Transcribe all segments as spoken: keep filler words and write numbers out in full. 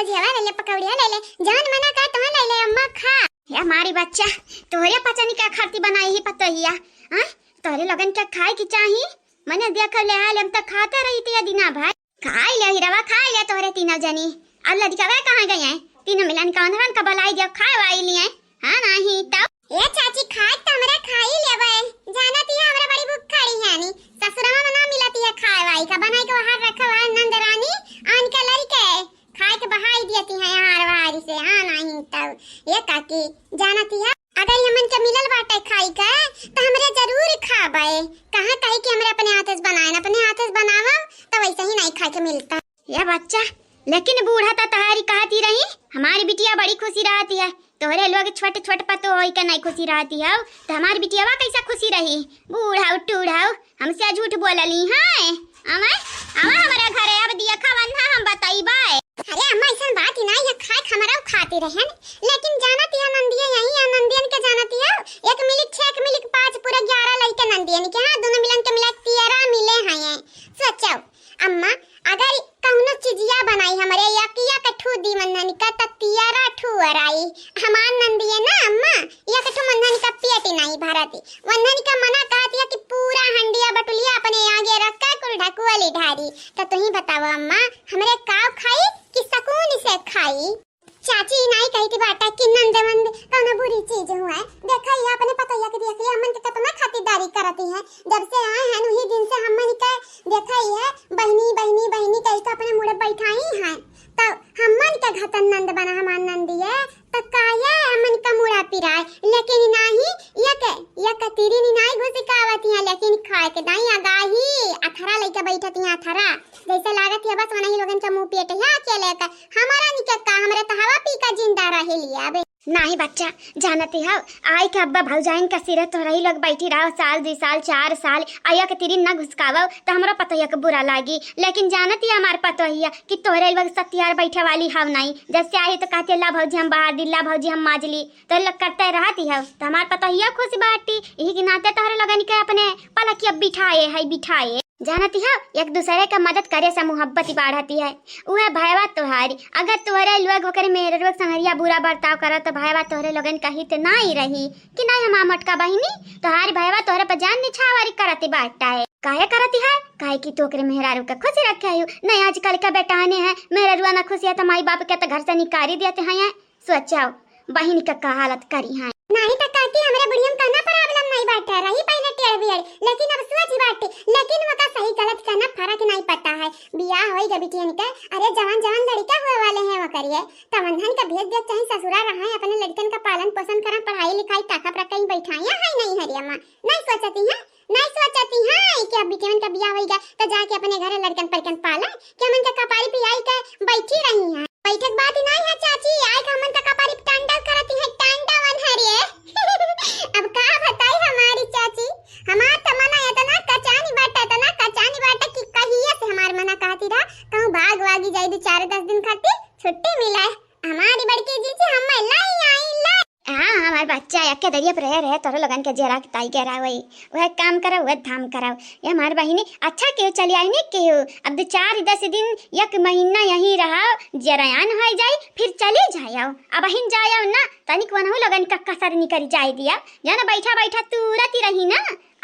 भुजियावा ले ले, पकौड़िया ले ले, जवन मना कहा तवन ले ले अम्मा, खा। हे हमारी बच्चा, तोहरे पचनी का खाती बनाई ही पतोहिया, हाँ? तोहरे लोगन के खाए की चाही, मने देख ले हाल हम तो खाते रही थी दिना भर। खाई ले हिरवा, खाई ले तोहरे तीनों जनी। अब लड़कवे कहाँ गए हैं? तीनों मिलन का उन्हरन का बुलाई दिया, खाए वाई लिए। हाँ, नहीं तब। ए चाची, खाए त हमरा खाई लेबे। जानत ही हमरा बड़ी भूख खड़ी है नी। ससुरवा में ना मिलती है खाए वाई का, बनाई के बाहर रखा हुआ है नंद रानी, आन के लड़के खाए के बहाई देती है यहाँ बाहर से। हाँ, नहीं तब। ये काकी, जानत ही है, अगर हमन के मिलल बाटे खाई के, त हमरे जरूर खाबे। कहाँ कही कि हमरे अपने हाथे से बनाए, अपने हाथे से बनावा, त वैसे ही नहीं खाए के मिलता। ये बच्चा, लेकिन बूढ़ा त तहारी कहती रही, हमारी बिटिया बड़ी खुशी रहती है, तोहरे लोग छोट छोट पतो होई के नहीं खुशी रहती हो, त हमारी बिटियावा कैसा खुशी रही? बूढ़ाऊ टूढ़ाऊ, हमसे झूठ बोलली हैं। अमय, आवा हमारे घरे, अब दिया खा बंधा हम बताइबे। अरे अम्मा, ऐसन बात ही ना, ये खाए हमरा खाती रहन, लेकिन जानत ही नंदिया यही है, नंदियन के जानत ही, एक मिलिक छह, एक मिलिक पाँच, पूरे ग्यारह लइके नंदियन के, हाँ, दोनों मिलन के मिला तेरह मिले हैं। सोचो अम्मा, अगर कौनो चीजिया बनाई हमरे यकिया के ठू दी मंधन का, त तेरह ठू अराई। हमार नंदिये ना अम्मा, एक ठू मंधन का पेट नहीं भरती। मंधन का मना कहत या कि पूरा हंडिया बटुलिया अपने आगे रख के कुल ढकुअली ढारी। त तुही बताओ अम्मा, हमरे काव खाई कि सकून से खाई? चाची, ई नाई कही थी बाटा कि नंद वंद कौनो बुरी चीज हुआ है। देखा, ये अपने पतोहिया के देखिए, हमन के कितना खातिरदारी करती है। जब से आए हैं, वही दिन से हमन के देखा ही है, बहिनी, बहिनी, बहिनी कही तो अपने मुड़े बैठाई हैं। तो हमन के घतन नंद बना हमार नंदी है, तो काहे हमन का मुड़ा पिराए? लेकिन नाही, ये के, ये कतीरी नी नाई घुसिकावत है, लेकिन खाए के दाई अगाही अथरा लेके बैठत है, अथरा। जैसे लागत है बस वनही लोगन के मुंह पेट है अकेले का, हमारा निके का, हमरे तो हवा पी का जिंदा रह लिया बे। नाही बच्चा, जानती हो, आई के अब्बा भौजाइन का सिरे तोहरही लोग बैठी रहो, साल, दुई साल, चार साल, आ एक तिरिन न घुसकावो, तो हमरो पतोहिया के बुरा लागी। लेकिन जानती है हमार पतोहिया कि तोहरे लोग सतियार बैठे वाली हव नहीं। जैसे आई तो कहती, "ला भौजी हम बहार दी, ला भौजी हम माजली।" तो लोग करते रहती हो, तो हमार पतोहिया खुश बाटी। यही के नाते तोहरे लोगन के अपने पलकिया बिठाए है, बिठाए। जानती हो, एक दूसरे का मदद करे से मोहब्बत ही बढ़ती है। उहे भयवा तोहारी, अगर तोहरे लोग ओकरे मेहररुआ के संगरिया बुरा बर्ताव करत, तो भयवा तोहरे लोगन का हित नाई रही कि नाई हमार मोटका बहिनी, तोहारी भयवा तोहरे पर जान निछावरी करती बाटा है। काहे करती है? काहे कि तू ओकरे मेहरारू के खुश रखे हो। नहीं, आजकल के बेटाने हैं, मेहररुआ ना खुश है तो माई बाप के तो घर से निकारी देते हैं। सोचो, बहिन का का हालत करी है। नाही त काकी, हमरे बुढ़िया में कहना problem नाही बाटे, रही पहले टेढ़ बियढ़, लेकिन अब सोच बाटे, लेकिन वका सही गलत कहना फर्क नाही पता है। बियाह होई गए बिटियन के, अरे जवान जवान लड़का हुए वाले हैं वो करिए, तवंधन के भेज दे चाहे ससुरा रहे, अपने लड़कन का पालन पोषण करा, पढ़ाई लिखाई ताका पर कहीं बैठाइया है नहीं हरिया माँ, नहीं सोचती है। नहीं सोचती हैं कि अब बिटियन का बियाह होई गए, तो जाके अपने घरे लड़कन पड़कन पाले, कि हमन के कपारी पे आई के बैठी रही हैं। बैठक बात ही नहीं है चाची, आई के हमन का कपारी पे तांडव करती है, तांडव अनहरिए। अब का बताई हमारी चाची, हमार तो मना इतना कचानी बाटा, इतना कचानी बाटा कि कहिए से हमार मना कहती रहा, कहूँ भाग वागी जाई दो चार दस दिन खातिर छुट्टी मिला है। हमारी बड़की जीजी हमें लाई आई लाई। हाँ, हमार बच्चा एक के दरिया पर रहे, रहे, तोरे लोगन के जेरा के ताई के रहा वही। वह काम करो, वह धाम करो। ये हमार बहिनी, अच्छा केहू चली आई नहीं केहू। अब दो चार दस दिन, एक महीना यहीं रहो, जरयान हो जाई, फिर चली जाओ। अब हिन जाओ ना, तनिक वनहु लोगन का कसर निकल जाए दिया। जाना बैठा बैठा तुरत ही रही ना।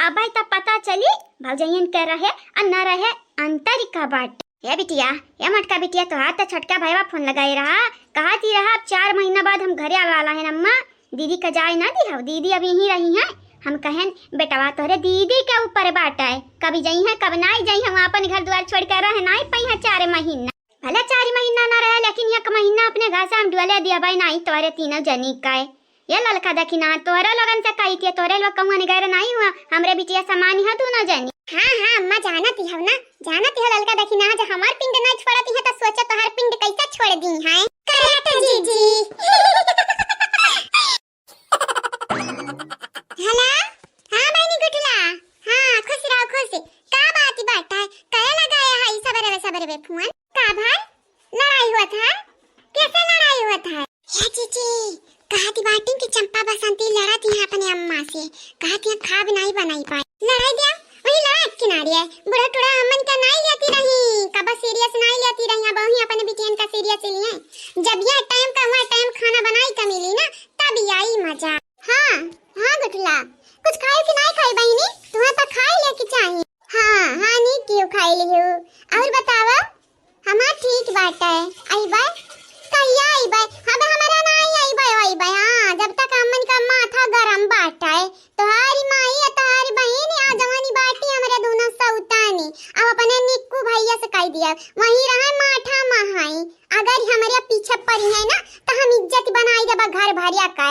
अब भाई तब पता चली, भौजैयन के रहे, आ न रहे, अंतर का बाटे। ए बिटिया, ए मोटका बिटिया, तोहार त छोटका भईवा फोन लगाए रहा, कहत ही रहा, "अब चार महीना बाद हम घरे आवे वाला है अम्मा, दीदी का जाए ना दिहव, दीदी अब यहीं रही हैं।" हम कहेन, "बेटवा तोहरे दीदी के ऊपर बाटे, कभी जइहें, कब नाई जइहें, वहाँ अपन घर द्वार छोड़ के रह नाई पइहें चार महीना।" भले चार महीना ना रहे, लेकिन एक महीना अपने घर से हम डुअले दिया भाई नाई तोहरे तीनों जनी का। ये ललका दखिना, तोहरे लोगन से कही के, तोहरे लोग कहूँ निगैर नाई हुआ, हमरे बिटिया समान ही है दोनों जनी। हाँ, हाँ, अम्मा जानत ही हो ना, जानत ही हो ललका दखिना, जो हमार पिंड ना छोड़त ही है, तो सोचो तोहार पिंड कैसे छोड़ दी है। करेक्ट जीजी। हेलो, हाँ बहनी गुठला, हाँ खुश रहो खुश। का बात बात है, कहे लगाया है सबरे सबरे फोन? का भाई, लड़ाई हुआ था? कैसे लड़ाई हुआ था? हे जीजी, कहत बाटी कि चंपा बसंती लड़त यहाँ अपने अम्मा से, कहत यहाँ खाब नाई बनाई पाए। लड़ाई दिया, वही लड़ाई किनारे है, बूढ़ा टूढ़ा हमन का नाई लेती रही। कबा सीरियस नाई लेती रही, अब वही अपने बिटियन का सीरियस लिए। जब यह टाइम का हुआ टाइम खाना बनाई का मिली ना, तब आई मजा। हाँ, हाँ गुठला, कुछ खाए कि नाई खाए बहिनी? तुम्हें तो खाए ले के चाहिए। हाँ, हाँ, नीक कियो खाए लियो। और बतावा? हमार ठीक बाटे। अइबे? कहिया अइबे? अब हमरा नाई अइबे, अइबे, हाँ, जब तक हमन का माथा गरम बाटे। तोहारी माई आ तोहारी बहिन आ जवानी बाटी हमरे दोनों सौतानी। अब अपने निक्कू भैया से कह दिया, वहीं रहे माठा महाई। अगर हमरे पीछे पड़ी है ना, तो हम इज्जत बनाई देबा घर भरिया का।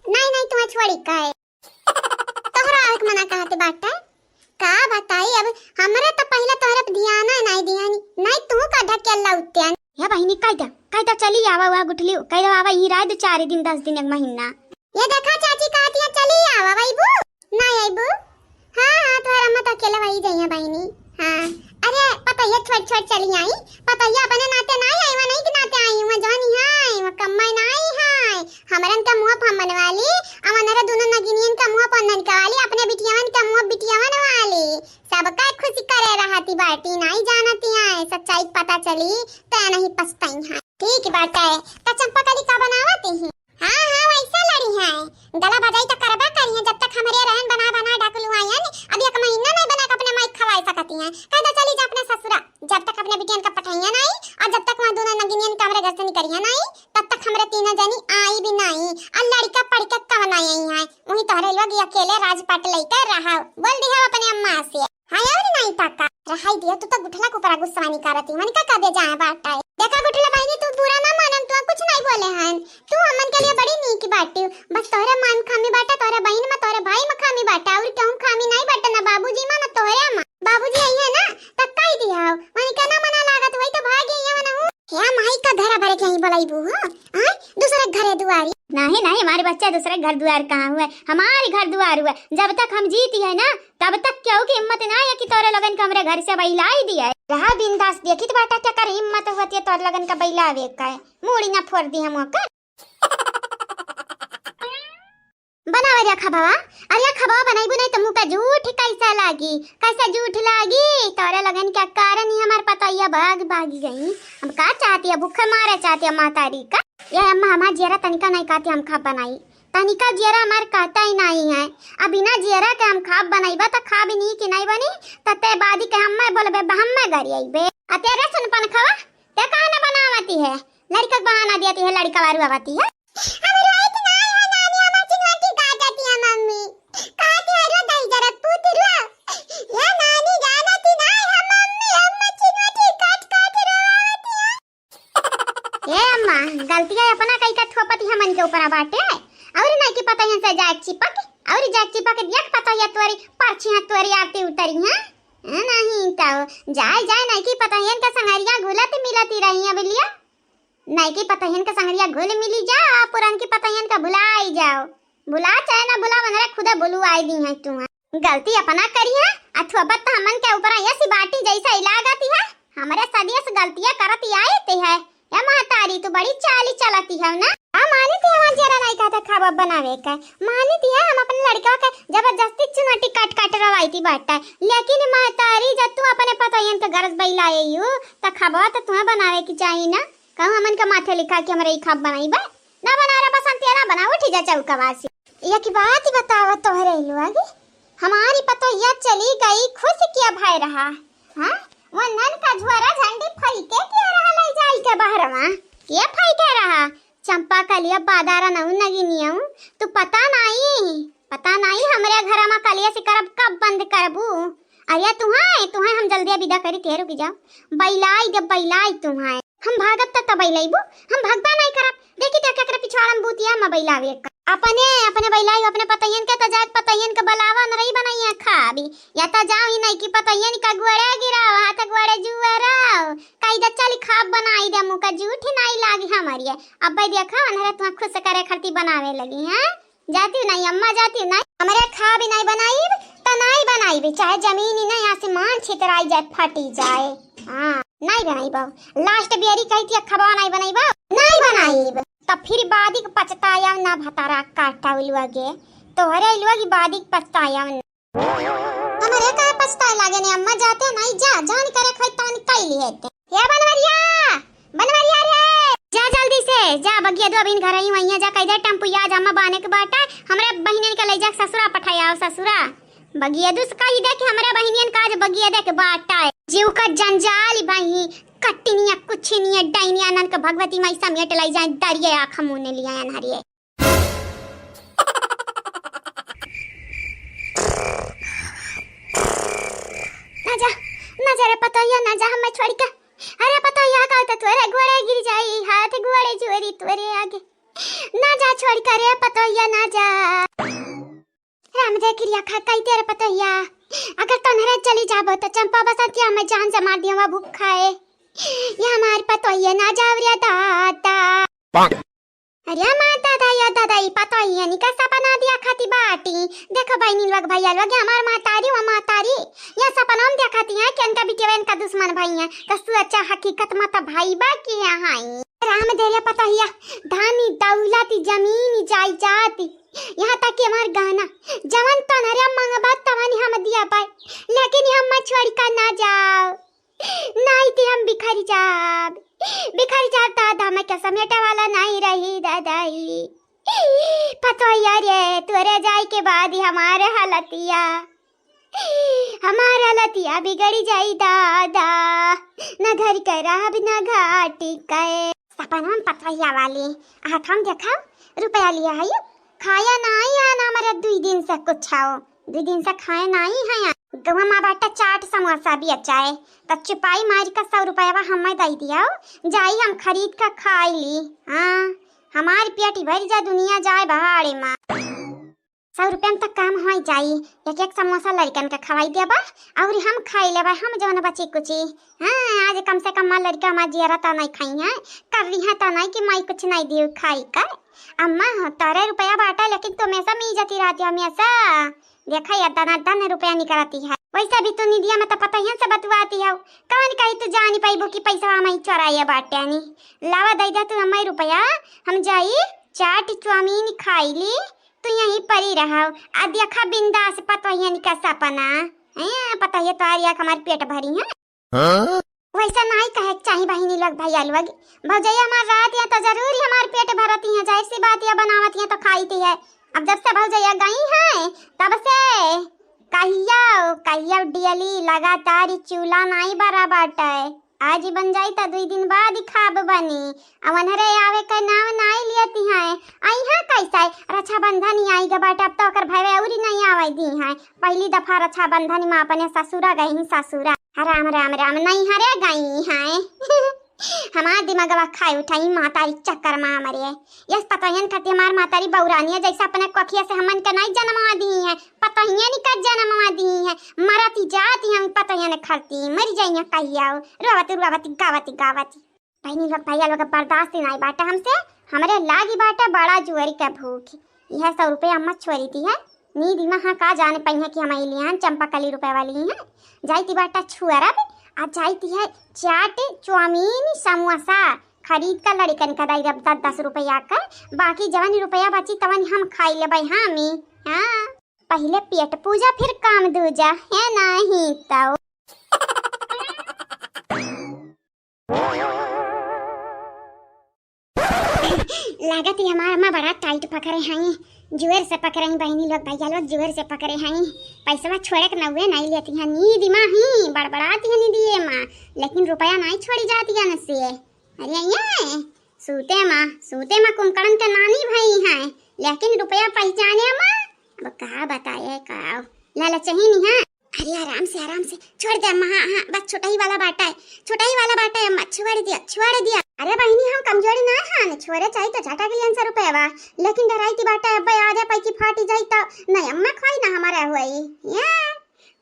नहीं, नहीं, तुम्हें छोड़ी का। तोहरा आवे के मना कहते बाटे। का बताई, अब हमरा तो पहले तोहरे पे ध्यान नहीं दियानी, नहीं तू का ढकेल लौत्यान। या बहिनी, कह दे, कह दे, चली आवा, वह गुठली, कह दे, आवा, यहीं रह दो चार दिन, दस दिन, एक महीना। ये देखा चाची, कहती है, चली आवा, अइबू? नहीं अइबू? हाँ, हाँ, तोहरा अम्मा तो अकेले वही जाइए बहिनी। हाँ, अरे पतोहिया छोड़ छोड़ चली आई, पतोहिया अपने नाते नहीं आई, वह नहीं के नाते आई, वह जौन ही है, वह कम्मा नहीं है। हमरन का मुँह फम्मन वाली, अब अनहरे दोनों नगिनियन का मुँह पंदन का वाली, अपने बिटियावन का मुँह बिटियावन वाली, सबका खुश करे रहती बाटी, नहीं जानती है, सच्चाई पता चली तो नहीं पछताई है। ठीक बाटे, त चंपा कली का बनावत ही? हाँ, हाँ, वैसा लड़ी है, गला भजाई तो करबा करी है, जब तक हमरे रहन बना बना ढकलुआयन, अब एक महीना नहीं बना के अपने माई खवाए सकती हैं, कह दो चली जा अपने ससुरा, जब तक अपने बिटियन का पठाइया नहीं, और जब तक वहाँ दोनों नगिनियन का हमरे घर से निकरिया नहीं, तब तक हमरे तीनों जनी आई भी नहीं। आ लड़का पढ़ के कवन आई हैं? वही तोहरे लोग ये अकेले राजपाट लेकर रहा। बोल दिया अपने अम्मा से। हाँ और नहीं ता का? रहाई दिया, तू तो गुठला के ऊपर गुस्सा निकारती। मन का कबे जाए बाटा है। देखा गुठला बहिनी, तू बुरा ना मानम, तू कुछ नहीं बोले हन। तू हमन के लिए बड़ी नीक बाटी। बस तोहरे माँ में खामी बाटा, तोहरे बहिन में, तोहरे भाई में खामी बाटा, और कहूँ खामी नहीं बाटा, ना बाबूजी में, ना तोहरे में। बाबूजी आई है ना, तब कह दिया हो, मन के ना मना लागत, वही तो भाग गई है, मन हूँ। या माई का घर भरे के यहीं बोलाइबू हो? आय, दूसरे घरे दुआरी। नहीं, नहीं, हमारे बच्चा दूसरे घर दुआर कहाँ हुए? हमारे घर दुआर हुए। जब तक हम जीती है ना, तब तक केहू की हिम्मत ना है कि तोरे लोगन के हमरे घर से बहिलाई दिए। रहा बिंदास, देखित बाटा क्या कर हिम्मत होती है तोरे लोगन का बहिलावे का है। मूड़ी ना फोड़ दी हम ओकर। बनावे रे खबवा, अरे खबवा बनइबू नहीं तो मुँह का जूठ कैसा लागी, कैसा जूठ लागी? तोरे लगन के कारण ही हमार पतोहिया भाग भागी गई। हम का चाहती है, भूखे मारे चाहती है मातारी का। ये अम्मा हमार जियरा तनिका नहीं कहती हम खाब बनाई, तनिका जियरा हमार कहता ही नहीं है। अब बिना जियरा के हम खाब बनइबा त खाब नहीं कि नहीं बनी, त ते बादी के हम्मे बोलबे, हम्मे गरियाइबे। आ तेरे सुन पनखवा, ते काहे ना बनावती है? लड़का के बहाना दियाती है, लड़का वारू आवती है। हमरो एक नाई है नानी, हमर चिनवटी काटती है मम्मी। काटी है रो दही जरत पूत रो। या नानी जानती नाई है मम्मी, हम चिनवटी काट काट रोवावती है। ए अम्मा, गलतिया अपना कई का थोपती हमन के ऊपर बाटे। और नहीं कि पता से जाए चिपक, और जाए चिपक दिया पता या तोरी परछिया तोरी आरती उतरी है। ए, नहीं तो जाए जाए नहीं कि पता का संगरिया घुलत मिलती रही है बिलिया। नयकी पतोहियन के संगरिया घुल मिली जाओ, आ पुरनकी पतोहियन के भुलाई जाओ। भुला चाहे ना भुला, वनरे खुदे भुलुआई दी है तू। गलती अपना करी है, अथवा बत हमन के ऊपर ऐसी बाटी जैसे ही लागती है। हमरे सदिया से गलतियाँ करती आई ती है। या महतारी, तू बड़ी चाली चलती है ना। हम मानी थी हमार जरा नहीं कहता खाबा बनावे का, मानी थी है हम अपने लड़का के जबरदस्ती चुनौटी काट काट रवाई थी बाटा, लेकिन महतारी जब तू अपने पतोहियन के गरज बैलाए यू, त खाबा तो तुम्हें बनावे की चाहिए ना। कहूँ हमन के माथे लिखा कि हमरे ई खाब बनाई बा, ना बना रहा बसंतिया, ना बना, उठी जा चौकवा से। ये की बात ही बतावा तोहरे लोग, हमारी पतोहिया चली गई, खुश किया भाई रहा, हाँ? वो नन का झोरा झंडी फैके किया रहा ले जाई के बहरवा, किया फैके रहा? चंपा कलिया बादारा नऊ नगिनियऊ, तू पता नाई, पता नाई हमरे घर मा कलिया से करब कब बंद करबू? अरे तुहाए, तुहाए हम जल्दी विदा करी, ते रुक जाओ। बैलाई दे, बैलाई तुहाए। हम भागब त, त बैलैबू, हम भगबा नहीं करब। देखी त केकरे पिछवाड़ा में बूतिया में बैलावे का। अपने, अपने बैलाई, अपने पतैयन के त जाए, पतैयन के बलावा न रही बनैया खाबी। या त जाओ ही नहीं कि पतैयन का गोड़े गिराओ, हाथ गोड़े जुअराओ। कही दे चल खाब बनाई दे, मुँह का जूठ नहीं लागी हमारी। अब भाई देखा, अनहरे तुहा खुश करे खरती बनावे लगी, हैं? जाती नहीं अम्मा, जाती नहीं। हमरे खाब नहीं बनाइब, त नहीं बनाइब, चाहे जमीन ही नहीं आसमान छितराई जाए, फटी जाए। हाँ, नहीं बनाइब। लास्ट बियरी कही थी, "खबा नहीं बनाइब, नहीं बनाइब।" तब फिर बादिक पछताया ना भतारा काटा उलुआ गे। तोहरे उलुआ की बादिक पछताया ना। हमरे काहे पछताए लागे ने अम्मा, जाते नहीं जा, जान करे खोई तवन ले लेते। हे बनवरिया, बनवरिया रे, जा जल्दी से, जा बगिया दो अबिन घर आई वहीं जा, कह दे टेम्पू आज अम्मा बाने के बाटा, हमरे बहिनन के ले जा ससुरा पठाया आओ ससुरा। बगिया दुस कही दे कि हमरे बहिनियन का आज बगिया दे के बाटा है। जीव का जंजाल बही, कट्टिनिया, कुछिनिया, डाइनिया, नन के भगवती माई समेट लाई जाए, दरिये आँख मुँह ने लिया अनहरिये। ना जा, ना जा रे पतोहिया, ना जा हमें छोड़ के। अरे पतोहिया का तो तोरे गोड़े गिर जाई, हाथ गोड़े जोरी तोरे आगे। ना जा छोड़ के रे पतोहिया, ना जा। राम दे किरिया खा कही तेरे पतोहिया, अगर तोहरे चली जाबो तो चंपा बसंतिया में जान से मार दिया भूखा है। ये हमार पतोहिया ना जाव रे दादा। अरे माँ दादा या दादा, ई पतोहिया निका सपना दिया खाती बाटी। देखो बहिनी लोग भैया लोग, ये हमार महतारी व महतारी, या सपना में दिया खाती है कि इनका बिटिया इनका दुश्मन भाई है, तो सोचा हकीकत में तो भाई बा कि यहाँ आई। राम दे रे पतोहिया, धानी दौलत जमीन जायदाद, यहाँ तक कि हमार गहना, जवन तोहरे मंगबा तवन हम दिया पाए, लेकिन हम छोड़ कर ना जाओ। नाहीं ती हम बिखर जाब, बिखर जाब, दादा, मैं के समेटे वाला नाहीं रही, दादा ही। पतोहिया रे, तोरे जाए के बाद ही हमारे हालतिया, हमारे हालतिया बिगड़ जाई, दादा। न घर के रहब, न घाटी के। सपना में पतोहिया वाली, हाथ हम देखा, रुपया लिया है, खाया नाहीं है ना हमारे दुई दिन से कुछ हो। दू दिन से खाए नाहीं है। गवा मा बाटा चाट समोसा भी अच्छा है, त चुपाई मार के सौ रुपया हमें दे दियो, जाई हम खरीद के खाई ली। हाँ, हमार पेट भर जा, दुनिया जाए बहाड़े मा। सौ रुपया में त काम हो जाई, एक एक समोसा लड़कन के खवाई देबा और हम खाई लेबा, हम जवन बची कुची। हाँ, आज कम से कम माँ लड़का हमार जियरा त नहीं खाई है, कर रही है त नहीं कि माई कुछ नहीं दियो खाई कर। अम्मा, तारे रुपया बाटा, लेकिन तुम ऐसा मी जती रहती हो हमेशा। देखा, या दना दन रुपया निकलती है। वैसे भी तू निदिया में तो पतोहियन से बतुआती हो, कौन कही तू जानी पाइबो कि पैसा हम ही चोराए बाटे नी। लावा दे दे तू हमें रुपया, हम जाई चाट चाउमीन खाई ली, तू यहीं परी रहो। आ देखा बिंदास पतोहियन का सपना। हैं, पतोहिया तो आ रिया हमार पेट भरी है। हाँ? वैसा नाहीं कहे के चाही बहिनी लोग, भैया लोग। भौजैया हमार रहत है तो जरूर ही हमार पेट भरत है, जाहिर सी बात है, बनावत है तो खाइत है। अब जब से भौजैया गई है, तब से कहियो, कहियो daily लगातार ही चूल्हा नाहीं बरा बाटे। आज ही बन जाई तो दुई दिन बाद ही खाब बनी। अब अनहरे आवे के नाम नाहीं लियती हैं। आई हाँ कैसे? रक्षाबंधन ही आई गे बाटे, अब तो ओकर भवे अउरी नाहीं आवे दी हैं। पहली दफा रक्षाबंधन में अपने ससुरा गई ही, ससुरा। राम, राम, राम, नैहरे गई हैं। हमार दिमागवा खाए उठाई मातारी चक्कर में हमरे। यस पतोहियन खातिर हमार मातारी बौरानी है, जैसे अपने कोखिया से हमन के नाहीं जन्मवा दी हैं, पतोहियन का जन्मवा दी हैं। मरती जाती हम पतोहियन खरती, मर जाइए कहिया, रोवती, रोवती, गावती, गावती। बहिनी लोग, भैया लोग, बर्दाश्त ही नाहीं बाटे हमसे, हमरे लागी बाटे बड़ा जुअरी के भूख। यह सौ रुपया अम्मा छोरी दी है, नींद में हाँ का जाने पई है कि हम अइली हैं, चंपा कली रुपया वाली हैं। जाइती बाटा छुअरब, आ जाइती है चाट, चाउमीन, समोसा खरीद कर लड़कन का दई रब दस दस रुपया कर, बाकी जवन रुपया बची तवन हम खाई लेबै हामी। हाँ, पहले पेट पूजा फिर काम दूजा, है नहीं तो। लागत ही हमार अम्मा बड़ा tight पकड़े हैं, जोर से पकड़े हैं बहिनी लोग, भैया लोग जोर से पकड़े हैं। पैसवा छोड़े के नौवे नहीं लेती हैं, नींद मा ही बड़बड़ाती है नींदिए मा, लेकिन रुपया नहीं छोड़ी जाती है न से। अरे ये सूते मा, सूते मा कुंभकर्ण के नानी भाई हैं, लेकिन रुपया पहचाने मा, अब का बताए का, लालच ही नहीं है। अरे आराम से, आराम से, छोड़ दे अम्मा, हाँ, हाँ, बस छुटही वाला बाटा है, छुटही वाला बाटा है अम्मा, छोड़ दिया, छोड़ दिया। अरे बहिनी, हम कमजोरी ना है, छोड़े चाही तो झटा के लियन से रुपया बा, लेकिन डराई की बाटा है, अब्बे आधे पैकी फाटी जाई तो नहीं अम्मा खोई ना हमारा होई। या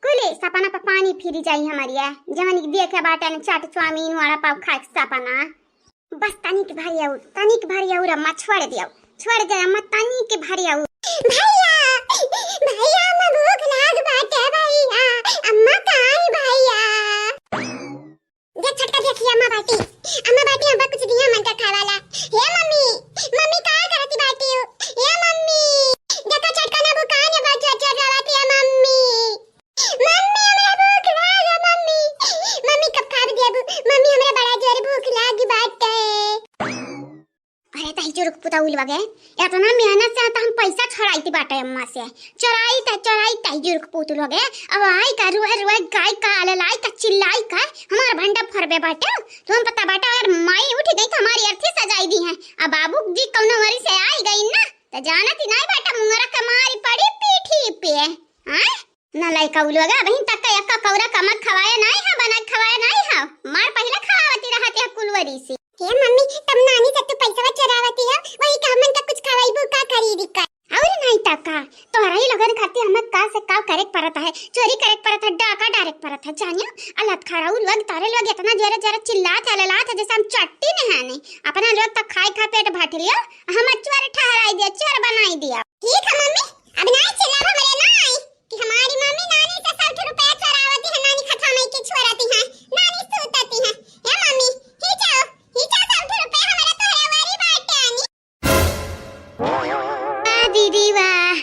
कुली सपना पे पानी फिरी जाई हमारी है, जवन देखे बाटा न चाट चाउमीन वड़ा पाव खाए के सपना। बस तनिक भर आउर, तनिक भर आउर अम्मा, छोड़ दियो, छोड़ दे अम्मा, तनिक भर आउर। भैया, भैया, अम्मा भूख लाग बाटे भैया, अम्मा कहाँ है भैया? देख छोटका, देखिए अम्मा बाटी, अम्मा बाटी, अम्मा कुछ दिया मन का खाए वाला। हे मम्मी, मम्मी का करती बाटी हो? हे मम्मी, देखो छोटका ना भूखा ने बात चोर चोर रवाती है मम्मी। मम्मी, हमरा भूख लाग है, मम्मी। मम्मी, कब खाब दिया मम्मी, हमरा बड़ा जोर भूख लागी बाटे। अरे तही जुरुक पुतौल वगे, एतना मेहनत से त हम पैसा छोड़ाइत बाटे अम्मा से। चोराइत, चोराइत तही जुरुक पुतौल वगे। अब आई का रुए रुए गाय का ललाई का चिल्लाई का हमार भंडा फरबे बाटे। तुम पता बाटे अगर माई उठ गई त हमारी अर्थी सजाई दिहे। अब बाबू जी कौनो वरी से आई गई ना त जानत ही नाई बाटे मुंगरा के मारी पड़ी पीठी पे। हाँ? ना लइका उ लोग, अबहिन तक का एक्का कौरा कमत खवाया नाई है, बना के खवाया नाई है। मार पहिले खवावती रहत है कुलवरी से। हे मम्मी, तब नानी से तू पैसवा चोरावती है, वही का हमन का कुछ खवाईबू का खरीदी का? और नाई त का, तोहरा ही लोगन खातिर हमें का से का करे के परत है, चोरी करे के परत है, डाका डारे के परत है, जानियो? अलत खा रहा उ लोग, तारे लोग इतना जोरे जोरे चिल्लात है, ललात है, जैसे हम चट्टी नहीं है नहीं। अपना लोग त खाए खा पेट भर लियो, हम चोर ठहराई दिया, चोर बनाई दिया। ठीक है मम्मी, अब नाई चिल्लाओ हमरे नाई। कि हमारी मम्मी नानी से सब रुपया चोरावती है, नानी खथा में की छोरती है, नानी सूतती है। ए मम्मी, ही जाओ, ही जाओ सब रुपया हमारे तोहरे वाली बाटे आनी। वाह दीदी वाह,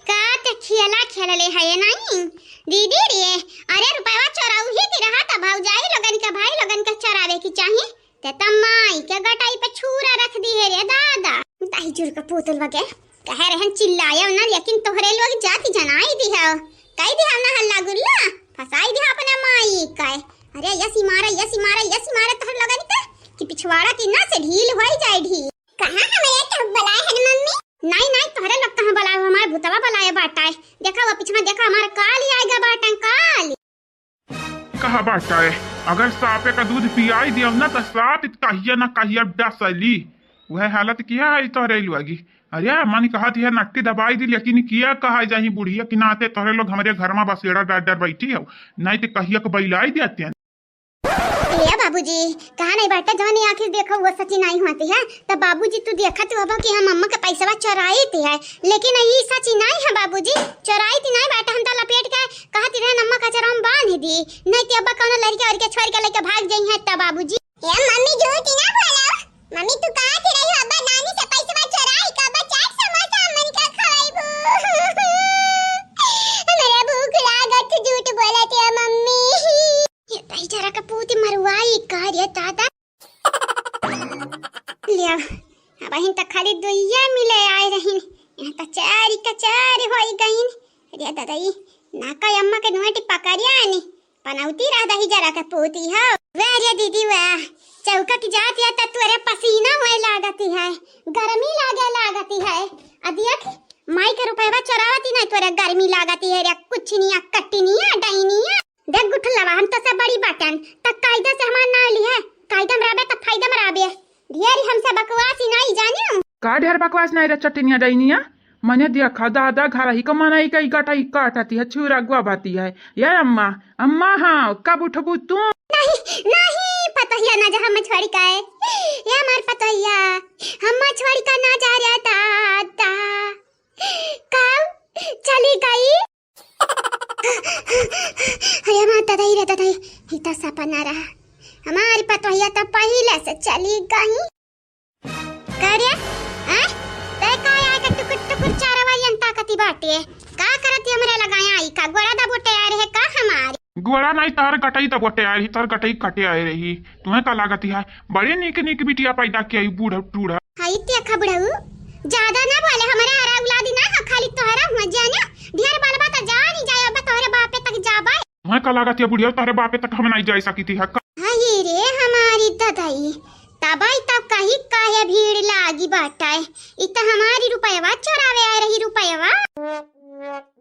का ते खेला खेलले है ये नाई? दीदी रे, अरे रुपया चोराऊ ही की रहा त भौजाई लोगन के भाई लोगन के चोरावे की चाही। ते त माई के गटाई पे छूरा रख दी है रे दादा। ताई जुर के पुतुल बके, कहे रहन चिल्लायो ना, लेकिन तोहरे लोग जाति जनाई दिहो। कई दिहो ना हल्ला गुल्ला, फसाई दिहो अपने माई का। अरे यसी मारे, यसी मारे, यसी मारे तोहर लोगन के, कि पिछवाड़ा की ना से ढील होई जाए ढील। कहाँ हमरे के बुलाए हन मम्मी? नाई, नाई, तोहरे लोग कहाँ बुलाए हो, हमारे भूतवा बुलाए बाटा है। देखा वो पिछवा देखा हमारे काली आएगा बाटा है, काली। कहा बाटा है, अगर सापे का दूध पियाई दियो ना तो साप कहिया ना कहिया डसली। वह हालत किया है तोहरे लोगी। अरे मन कहा थी नट्टी दबाई दी, लेकिन किया कहा जाही बुढ़िया कि नाते तोहरे लोग हमरे घर में बसेड़ा डार डार बैठी हो, नहीं तो कहिया को बैलाई देते हैं। ए बाबूजी, कहा नहीं बाटा, जवन आँखी देखो वो सची नहीं होती है। तब बाबूजी तू देखा तू अब कि हम अम्मा के पैसवा चोराई थी है, लेकिन ई सची नहीं है बाबूजी, चोराई थी नहीं बाटा, हम तो लपेट के कहती रहन अम्मा का चरम बांध दी, नहीं तो अब्बा कौनो लड़के और के छोड़ के लेके भाग जाई है तब बाबूजी। ए मम्मी झूठ ना बोलो, मम्मी तू कहा थी रही हो अब्बा नानी से पैसवा चोराई का अब्बा चाट समोसा मन का खवाईबू। हमरा भूख लागत झूठ बोलत है मम्मी। ये तई जरा का पूती मरुआई का रे दादा। लिया, अबहिन त खाली दुइया मिले आए रहिन, यहाँ त चारी का चारी होई गइन। अरे दादा, ई ना का अम्मा के नोटी पकड़िया नी, पनौती रह दही जरा के पूती हो। वाह रे दीदी वाह, चौका की जात या त तोरे पसीना होए लागती है, गर्मी लागे लागती है। आ देख, माई के रुपयवा चोरावती ना तोरे गर्मी लागती है रे, कुछ नहीं, कट्टी नहीं, डाई नहीं। देख गुठलवा, हम तो सब बड़ी बाटन, त कायदा से हमार नाव लिहे, कायदा में रहबे त फायदा में रहबे। ढेर हमसे बकवास ही नहीं जानियो। का ढेर बकवास नहीं रे चटिनिया डैनिया, मने देखा दादा घर ही को मनई कई गटई काटती है, छुरा गुआ बाती है। ये अम्मा, अम्मा हाँ, कब उठबू तू? नहीं, नहीं, पतोहिया ना जा हम छोड़ी का है। ये हमार पतोहिया, हम छोड़ी का ना जा रे दादा। कब चली गई? अरे माँ, ददाई रे ददाई, ई त सपना रहा। हमारी पतोहिया त पहिले से चली गई। का रे? हैं? तै का आए के टुकुर टुकुर चारवाइयन ताकती बाटे? का करती हमरे लगाया आई का? गोड़ा दबोटे आए रहे का हमारी? गोड़ा नहीं, तार गटई दबोटे आए रही, तार गटई कटे आए रही। तुम्हें का लागत है? बड़े नीक नीक बिटिया पैदा किया ई बूढ़ा टूढ़ा। हाय ते खबड़ऊ, ज्यादा ना बोले, हमरे हरा औलादी ना हो, खाली तोहरा हुआ जाने। ढेर बोलबा त जानी जाए, अब तोहरे बापे तक जाबे। तुम्हें का लागत है बुढ़िया, तोहरे बापे तक हम नहीं जा सकी थी हक्का। हाय रे हमारी ददाई, तबई तब कही काहे भीड़ लागी बाटे। ई त हमारी रुपयवा चोरावे आए रही रुपयवा।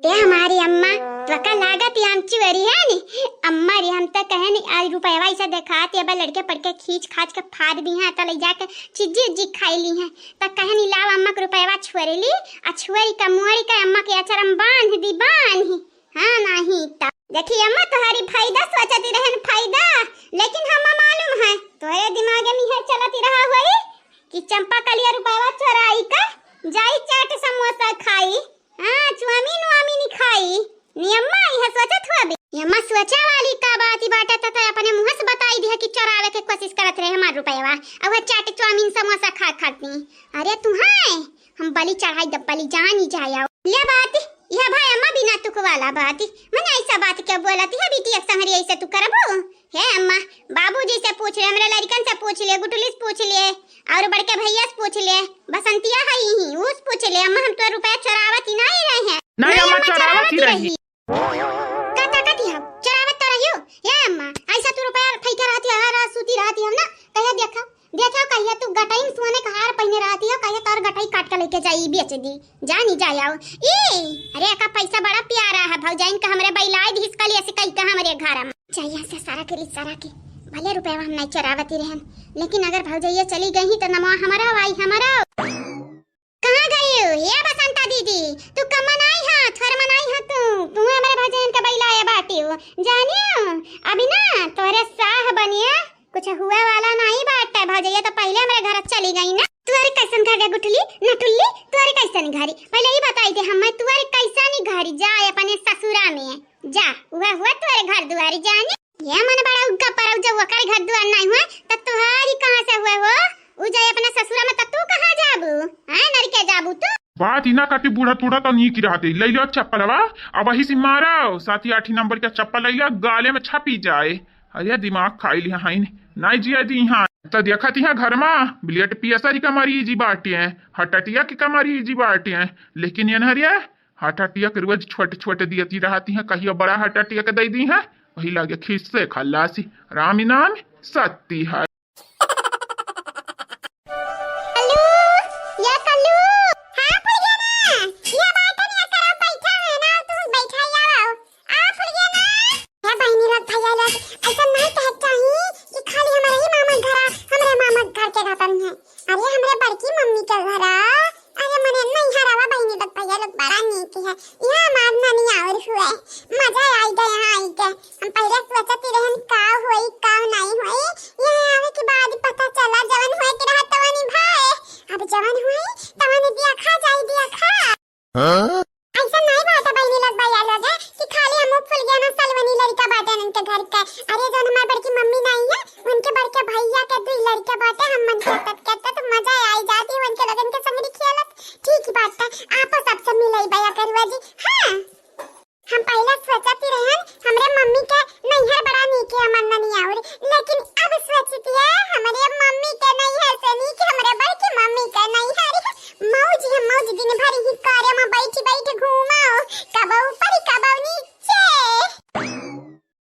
ए हमारी अम्मा, तोका लागत ही हम चुअरी है नी? अम्मा रे, हम त कहे नी, आज रुपयवा ऐसे देखात है, अब लड़के पड़के खींच खाच के फाड़ दी हैं, त ले जाके चिज्जी उज्जी खाई ली हैं। त कहे नी, लाव अम्मा के रुपयवा छुअरी ली, आ छुअरी का मुअरी का अम्मा के अचरम बांध दी, बांध। हाँ, नाही त। देखी अम्मा, तोहरी फायदा सोचती रहन, फायदा, लेकिन हम्मा मालूम है, तोहरे दिमागे में है चलती रहा होई कि चंपा कलिया रुपयवा चोराई का जाई चाट समोसा खाई। हाँ, चाउमीन वाउमीन खाई। नी अम्मा, यह सोचत हुआ बे। ये अम्मा, सोचा वाली का बात ही बाटे, त, त अपने मुँह से बताई दिया कि चोरावे के कोशिश करत रहे हमार रुपयवा। अब वह चाट, चाउमीन, समोसा खा खाती। अरे तू है, हम बलि चढ़ाई दब बलि जानी जाया। ले बात, यह भाई अम्मा बिना तुक वाला बात। मने ऐसा बात क्या बोलती है बिटिया के संगरी, ऐसे तू करबो? हे अम्मा, बाबूजी और बड़के भैया से पूछ ले, बसंतिया है यही, उस पूछ ले, अम्मा हम तो रुपया चोरावत ही नहीं रहे हैं। नहीं, नहीं, अम्मा अम्मा चोरावत ही चोरावत ही रही। रही। का ताकत ही हम चोरावत तो रही हो? ए अम्मा, ऐसा तू रुपया फेंके रहती है, हर रात सूती रहती हम ना, कहिया देखा, देखा कहिया तू गटई में सोने का हार पहने रहती हो, कहिया तोर गटई काट के लेके जाई, बेच दी, जानी जाए आओ। ए, अरे का पैसा बड़ा प्यारा है, भौजाइन का हमरे बैलाए दिस कल ऐसे कही का हमरे घर में। चाहिए से सारा के ली सारा के, भले रुपया हम नहीं चोरावती रहन, लेकिन अगर भौजैया चली गई तो नमवा हमारा आई हमारा। कहाँ गई हो? ए बसंता दीदी, तू कम मनाई हा, थोर मनाई हा तू। तू हमरे भजन के बैलाए बाटी हो। जानियो, अभी ना तोरे साह बनिया कुछ हुए वाला नहीं बाटे। भौजैया तो पहले हमरे घर चली गई ना। तुअरे कैसन घर रे गुठली, नटुल्ली, तुअरे कैसन घरी? पहले ही बताई दे हम, तुअरे कैसन ही घरी जाए अपने ससुरा में। जा, उहे हुआ तोरे घर दुआरी जानी। ये मन बड़ा उग्गा परौ, जब ओकर घर दुआर नहीं हुआ, त तुहारी कहाँ से हुआ हो? उ जाए अपना ससुरा में, त तू कहाँ जाबू? हैं, नरके जाबू तू? बात ही ना काटी, बूढ़ा तूढ़ा तो नीक रहते। ले लो चप्पलवा, अब वही से मारो, सात ही आठ ही नंबर का चप्पल ले लो, गाले में छपी जाए। अरे दिमाग खाई लिया हाइन, नहीं जिया दी यहाँ। तो देखत यहाँ घर में ब्लड प्रेशर का मरीज ही बाटे हैं, हार्ट अटैक का मरीज ही बाटे हैं, लेकिन ये नहरिया हार्ट अटैक रोज छोटे छोटे दियती रहती हैं, कहियो बड़ा हार्ट अटैक दे दी हैं, वही लागे खिस्से खल्लासी। राम नाम सत्ती है। कल्लू, या कल्लू। हाँ, फुलगेना। या बाटन या करो, बैठा है ना, तू बैठा ही आओ। आ, फुलगेना। या बहिनी लोग, भैया लोग, ऐसा नहीं कहे चाहिए कि खाली हमारे ही मामा घर आ, हमरे मामा घर के घटन है। अरे, हमरे बड़की मम्मी के घर आ, अरे, मने नैहरवा बहिनी लोग, भैया लोग बड़ा नीक है। यहाँ हमार नानी और हुए, मजा आई गए यहाँ आई के। हम पहले सोचत ही रहन का होई, का नहीं होई, यहाँ आवे के बाद पता चला जवन होए के रहा तवन भाई, अब जवन होई तवन देखा जाई, देखा। हाँ? ऐसा नहीं बात है बहिनी लोग, भैया लोग है कि खाली हम फुलगेना सलवनी लड़का बाटे इनके घर का। अरे, जौन हमार बड़की मम्मी नहीं है, उनके बड़के भैया के दुई लड़के बाटे, हम मन करतत करतत मजा आई जाती है उनके लोगन के संगरी खेलत। ठीक बात है, आपो सबसे मिलई बया करुआ जी। हाँ, हम पहले सोचत ही रहन हमरे मम्मी के नैहर बड़ा नीक है, हमर ननिया और, लेकिन अब सोचती है हमरे मम्मी के नैहर से नीक हमरे बड़की मम्मी के नैहर। मौज है मौज, दिन भर ही करे में बैठी बैठी घूमो, कबो ऊपर कबो नीचे।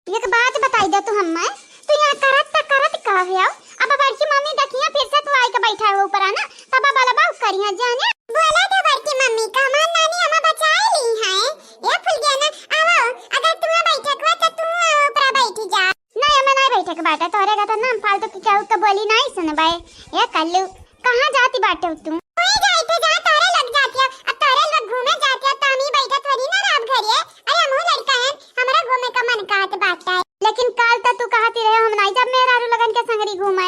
एक बात बताई दे तू हम्मे, तू यहाँ करत त करत का हो? अब बड़की मम्मी देखिया फिर से तू आई के बैठा हो ऊपर आना, तब बलबा करिया जाने। बोला दे बड़की मम्मी का हमार नानी हमें बचाए ली है। ए फुलगेना, आवो, अगर तुम्हें बैठक हुआ तो तू ऊपर बैठी जा। नहीं, हमें नहीं बैठक बाटे, तोरे का तो नाम फालतू की केहू के बोली नहीं सुनबे। ए कल्लू, कहाँ जाती बाटे तू? वही जाए थे जहाँ तोरे लग जाती है। अब तोरे लोग घूमे जाती है तो हम ही बैठा थोड़ी ना रात भर ये। अरे हमहू लड़का हैं, हमरा घूमे का मन कहत बाटे। लेकिन काल तो तू कहती रहे हम नहीं जब मेहरारू लगन के संगरी घूमे।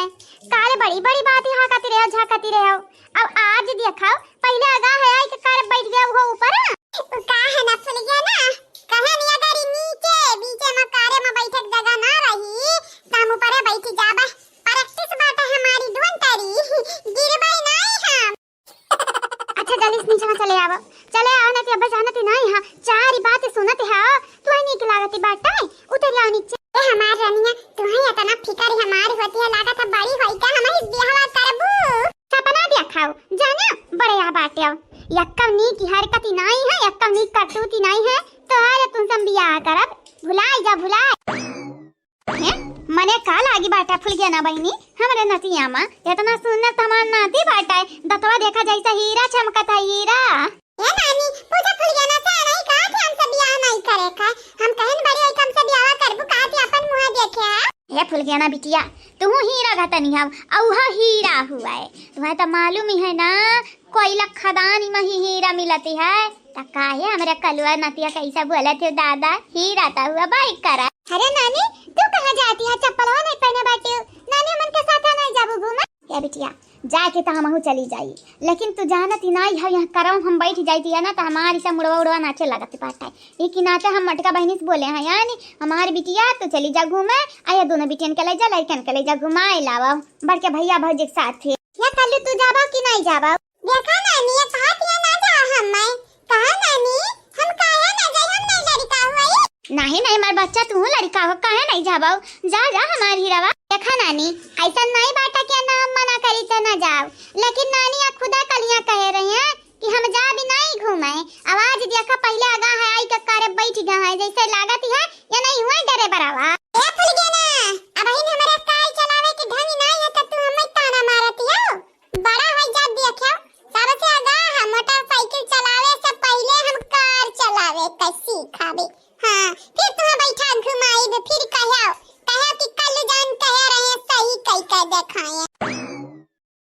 काल बड़ी बड़ी बात यहाँ कहती रहे, झाँकती रहे। अब आज देखा, पहले आगा है आई के कार बैठ गया वो ऊपर। उ का है ना फुलगेना, कहे नहीं अगर नीचे बीचे में कारे में बैठक जगह ना रही, तो हम ऊपरे बैठ जाबा। प्रैक्टिस बाटे हमारी ढूंढ तारी, गिरबै नहीं हम। अच्छा, जल्दी से नीचे में चले आवा, चले आवा, नहीं तो अब जानत ही नहीं है, चार ही बात सुनत है, तू ही नीक लागत बाटे, उतर आओ नीचे। ए हमार रनिया, तू ही इतना फिकर हमार होती है, लागत है बड़ी होई के हम ही बियाहवा करबू। सपना देखाओ, जाना, बड़े आ बाटे, यक्का नीक हरकत ही नहीं है, यक्का नीक करतूत ही नहीं है, तो अरे तुमसे हम बियाह करब, भुलाई जा, भुलाई। हैं? मने का लागी बाटा फुलगेना बहिनी, हमरे नतिया मा इतना सुंदर त हमार नाती बाटा है, दतवा देखा जैसा हीरा चमकत है, हीरा। ए नानी, पूजा फुलगेना से नहीं कहा कि हमसे बियाह नहीं करे का, हम कहन बड़ी होई कि हमसे बियाह करबू, कहा कि अपन मुँह देखे है। ए फुलगेना बिटिया, तू हीरा घतनी हव, अउहा हीरा हुआ है, तुम्हें तो मालूम ही है ना, कोयला खदान में ही हीरा मिलती है, त काहे हमरे कलुआ नतिया कैसा बोलत हो दादा, हीरा त हुआ बाई करा। अरे नानी, तू कहाँ जाती है? चप्पलवा नहीं पहने बैठी हो। नानी, हमन के साथ नहीं जाबू घूमे? ए बिटिया, जाए के त हमहू चली जाई, लेकिन तू जानत ही नाई है, यहाँ करम हम बैठ जाती है ना, त हमारी सब मुड़वा उड़वा नाचे लगत बाटे। ई की नाते हम मटका बहिनी से बोले हैं, यानी हमारी बिटिया, तू चली जा घूमे, आ ये दोनों बिटियन के ले जा, लड़कन के ले जा, घुमाए लावा, बड़के भैया भौजी के साथ ही। या कल्लू, तू जाबा कि नहीं जाबा? देखा नानी, ये कहत ये ना जा हम मैं। कहा नानी, हम काहे ना जाई, हम नहीं लड़का हुई। नहीं, नहीं, हमार बच्चा, तू लड़का हो, काहे नहीं जाबा? जा, जा, हमार हीरावा। देखा नानी, अइसन नाहीं बाटा कि ना हम मना करी त ना जाव, लेकिन नानी आ खुदा कलिया कहे रही हैं कि हम जाबी नाहीं घूमे। अब आज देखा पहिले आगा है आई के करे बैठ गया है, जैसे लागत है या नहीं हुआ डरे बरावा। ए फुलगेना, अबहिन हमरे कार चलावे के ढंग नाहीं है त तू हमें ताना मारत हो। बड़ा होई जाब देखियो, सबसे आगा हम मोटरसाइकिल चलावे से पहिले हम कार चलावे के सीखाबे। हाँ, फिर तुहा बैठा घुमाइब, फिर कहो, कहो कि कल्लू जान कहे रहे सही कई के देखाए।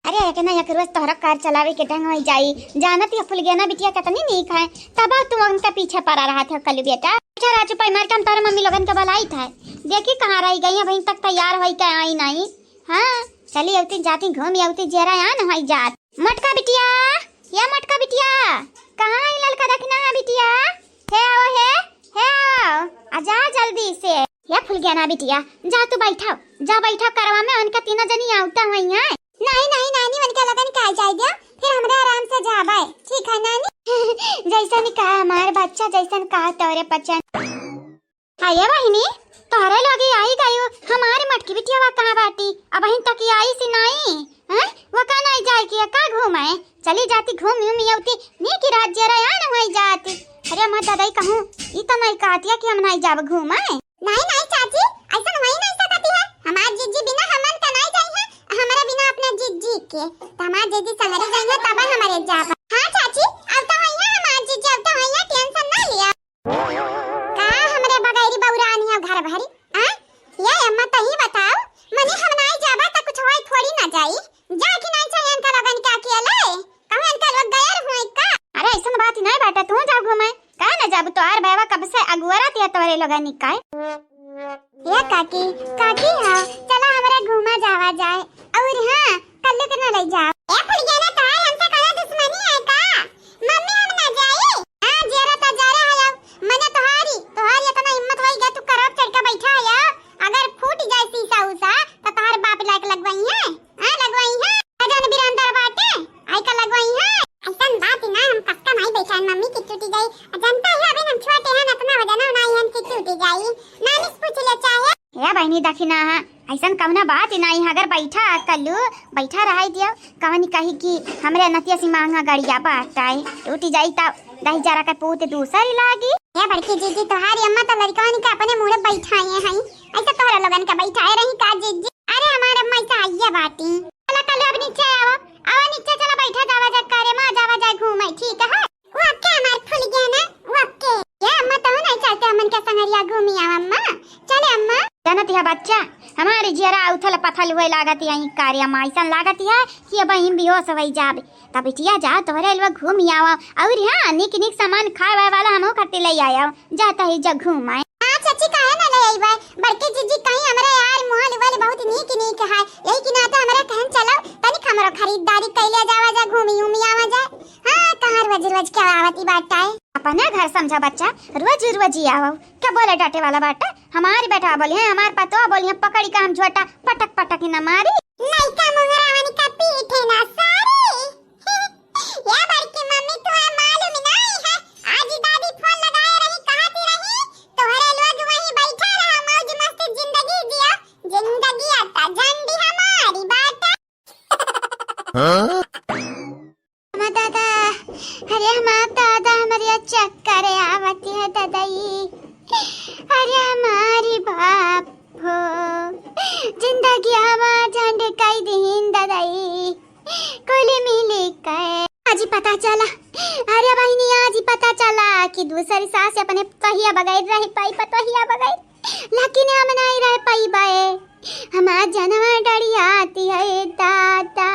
अरे, एक ना एक रोज तोहरा कार चलावे के ढंग होई जाई। जानत है फुलगेना बिटिया कितनी नीक है, तब तू उनका पीछे पड़ा रहत हो कल्लू बेटा। अच्छा राजू, पाई मार के हम तोहरा मम्मी लोगन के बुलाई था, देखी कहाँ रह गई, अबहिन तक तैयार होई के आई नाहीं। हाँ, चली अउती जाती घूमी अउती जेरा आन होई जात। मोटका बिटिया, या मोटका बिटिया, कहाँ है ललका दखिना है बिटिया? हे आओ, हे, हे आओ, आ जा जल्दी से। या फुलगेना बिटिया, जा तू बैठाओ, जा बैठाओ करवा में, उनका तीनों जनी आवता हुई है। नहीं, नहीं नानी, उनके लगन का जाए दियो, फिर हमरा आराम से जाबे। ठीक है नानी। जैसन कहा हमार बच्चा, जैसन कहा तोरे पचन। अये बहिनी, तोहरे लोग आई गयो, हमारी मटकी बिटिया वा कहाँ बाटी? अबहिन तक आई सी नाई, हैं? वो का नाई जाए की, का घूमे? चली जाती घूम यूम अउती, नी की रात जरा आन हुई जाती। अरे अम्मा दादा ही कहूँ, ई तो नाई कहतिया कि हम नाई जाब घूमे। नाई, नाई चाची, अइसन होई नाई सकती है। हमार जीजी बिना हमन त नाई जाई है, हमरे बिना अपने जीजी के। त हमार जीजी संगरी जाई है तब हमरे जाब। हाँ चाची, अब तो होई है हमार जीजी, अब तो होई है, tension ना लिया। का हमरे बगैरी बौरानी हो घर भरी? आ? ये अम्मा तही बताओ, मने हम नाई जाबा त कुछ होई थोड़ी ना जाई। जा कि नाई चाहिए इनका लगन के अकेले? कहूँ इनका लोग गैर हुए का? अरे अइसन बात ही नाई बाटे, तू जा घूमे। का ना जाबू, तोहार बैवा कब से अगुअरा तिया तोरे लोगन निकाय। ये काकी, काकी हाँ, चला हमरे घूमा जावा जाए। और हाँ, कल्लू के ना ले जाओ। ए फुलगेना, तोहार हमसे कौनो दुश्मनी है का? मम्मी हम ना जाई। हाँ, जेरा त जेरा है अब। मने तोहारी, तोहारी इतना हिम्मत होई गया, तू करब चढ़ के बैठा है। अगर फूट जाए शीशा उषा, त तोहार बाप लायक लगवाई है। हाँ, लगवाई है। अजन बिरांदर बाटे, आई का लगवाई है। अइसन बात ना, हम कसका माई बैठा है, मम्मी की टूटी गई। जनता है अभी हम छोटे हैं, इतना वजन ना आई हम की टूटी गई। नानी से पूछ ले चाहे। ए बहिनी दखिना, अइसन कौनो बात ही नाई है, अगर बैठा कल्लू, बैठा रहाई दियो, कवनी कही कि हमरे नतिया सी मांगा गड़िया बाटाई, टूटी जाई तब दही जरा के पूत दूसरी लागी। ए बड़की जीजी, तोहारी अम्मा तो लड़कवन के अपने मुड़े बैठाए हैं, ऐसे तोहरा लोगन के बैठाए रही का जीजी? अरे हमारे अम्मा ऐसा आइए बाटी। चला कल्लू अब नीचे आओ, आओ नीचे चला बैठा जावा जा करे माँ जावा जा घूमे, ठीक है? ओके हमार फुलगेना, ओके। ये अम्मा, तहु नहीं चाहते हमन के संगरिया घूमी आवा अम्मा? चले अम्मा। जानत है बच्चा, हमारी जियरा उथल पथल हुए लागत है, यहीं कार्य में ऐसन लागत है कि अब हम बेहोश हो जाबे। तब बिटिया जा तोहरे लोग घूमी आवा, और हाँ, निक निक सामान खाए वाए वाला हमहू खातिर ले आया, जाता ही जा घूम आए। हाँ चाची, काहे ना ले अइबे? बड़की जीजी कहीं हमरे यार मोहल वाले बहुत नीक नीक है, यही के नाते हमरे कहन चलो, तनिक हमरो खरीदारी कैले जावा जा, घूमी उमी आवा जा। हाँ, कहाँ रोज रोज क्या आवत ई बात है? अपने घर समझा बच्चा, रोज रोज ही आवो। क्या बोले डांटे वाला बात है? हमारी बेटा बोली है, हमार पतोह बोली है, पकड़ी का हम झोटा पटक पटक ही न मारी। लइका मुंगरावन का पीठे ना सारी। या बड़की मम्मी, तुहे मालूम नहीं है, आज ही दादी फोन लगाए रही, कहती रही, "तोहरे लोग वहीं बैठा रहा, मौज मस्ती जिंदगी जिया, जिंदगी आता झंडी हमारी बाटा।" हाँ? हमार दादा, अरे हमार दादा, हमारे चक्कर आवती है दादाई, अरे हमारी बाप हो, जिंदगी हमार झंड कई दीन दादाई। कुल मिली के आज ही पता चला, अरे बहिनी, आज ही पता चला कि दूसरी सास अपने पतोहिया बगैर रह पाई, पतोहिया बगैर, लेकिन हम नहीं रह पाई बाए, हमार जनवा डरियाती है दादा।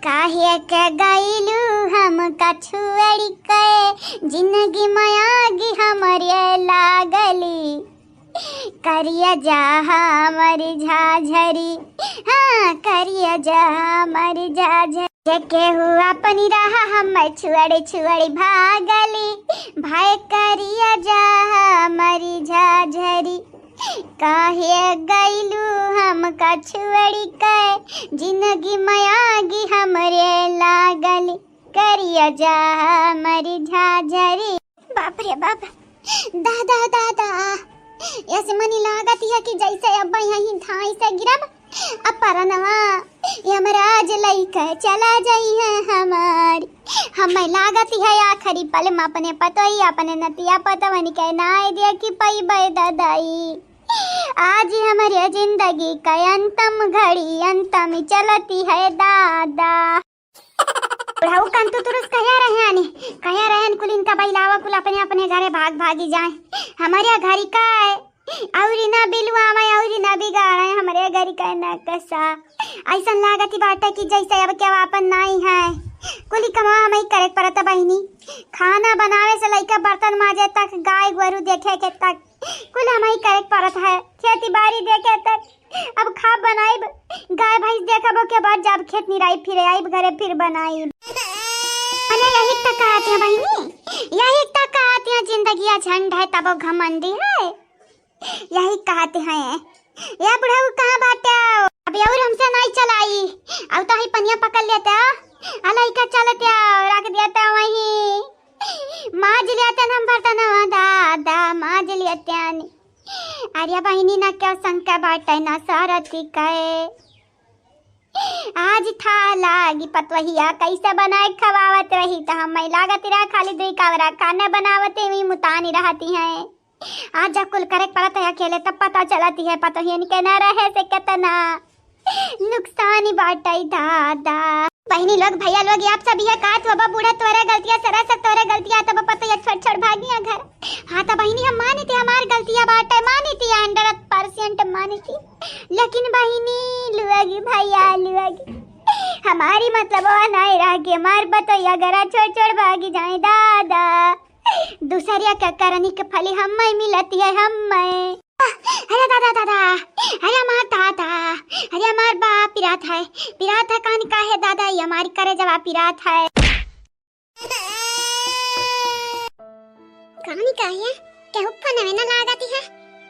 काहे के गइलू हमका छोड़ के, जिंदगी में आगी हमरे लागली। करिया जा हमरी झाझरी, हाँ, करिया जा हमरी झाझरी। जे केहू अपनी राह हम छुअड़ी छुअड़ी भागली, भाई करिया जा हमरी झाझरी। काहे गइलू हमका छोड़ी के, जिंदगी में आगी हमरे लागली। करिया जा हमरी झाझरी। बाप रे बाप, दादा, दादा, ऐसे मनी लागत है कि जैसे अब यहीं धाई से गिरब, अब परनवा यमराज लइके चला जाई है हमार। हमें लागत है आखिरी पल में अपने पतोई, अपने नतिया पतवन के नाय देखी पइबे ददाई। आज हमरे जिंदगी का अंतम घड़ी, अंतम चलती है दादा। बुढ़ऊ कंतु तुरुस कहे रहे आनी, कहे रहन कुल इनका बैलावा कुल अपने अपने घरे भाग भागी जाए। हमारे घरी का है, औरी ना बिलुआवे, औरी ना बिगाड़े, हमरे घरी का नकसा। ऐसन लागत ही बाटे कि जैसे अब केहू आपन नाई है, कुली कमवा हमही करे के पड़त बहिनी। खाना बनावे से लइके बर्तन माजे तक, गाय गोरू देखे के तक, कुल हमही करे के पड़त है। खेती बाड़ी देखे तक, अब खाब बनाइब, गाय भैंस देखबो के बाद जब खेत निराई फिरे आइब घरे फिर बनाइब। अरे यही त कहत है बहिनी, यही त कहत है जिंदगिया झंड है तबो घमंडी है। यही कहत है, ए बुढ़ऊ कहाँ बाटे? अब और हमसे नहीं चलाई, अब तो ही पनिया पकड़ लेते हो, आ लइका चलते हो, रख देते हो वहीं, माज लेते हम बर्तनवा दादा, माज लेते आनी। अरे बहिनी ना केहू संग के बाटे ना सारथी के। आज था लागी पतवहिया कैसे बनाए खवावत रही, त हमें लागत रहा खाली दुई कावरा खाना बनावते हुई मुतानी रहती हैं। आज जब कुल करे पड़त है अकेले, तब पता चलती है पतोहियन के न रहे से कितना नुकसान बाटे दादा। बहिनी लोग, भैया लोग, आप सब यह कहत होबा, बूढ़ा तोरे गलतिया, सरा सब तोरे गलतिया, तब पतोहिया छोड़ छोड़ भागिया घर। हाँ तो बहिनी, हम मानी थी हमार गलतिया बाटे, मानी थी हंड्रेड परसेंट मानी थी, लेकिन बहिनी लोग, भैया लोग, हमारी मतलब वो नहीं रह गए, हमार पतोहिया घरा छोड़ छोड़ भागी जाए दादा। दूसरिया के करनी के फली हम्मे मिलती है, हम्मे। अरे दादा, दादा, अरे हमार दादा, अरे हमार बाप पिरात है, पिरात है, कहानी का है दादा, ये हमारी करे जवा पिरात है। कहानी का है, केहू फोनवे न लागती है,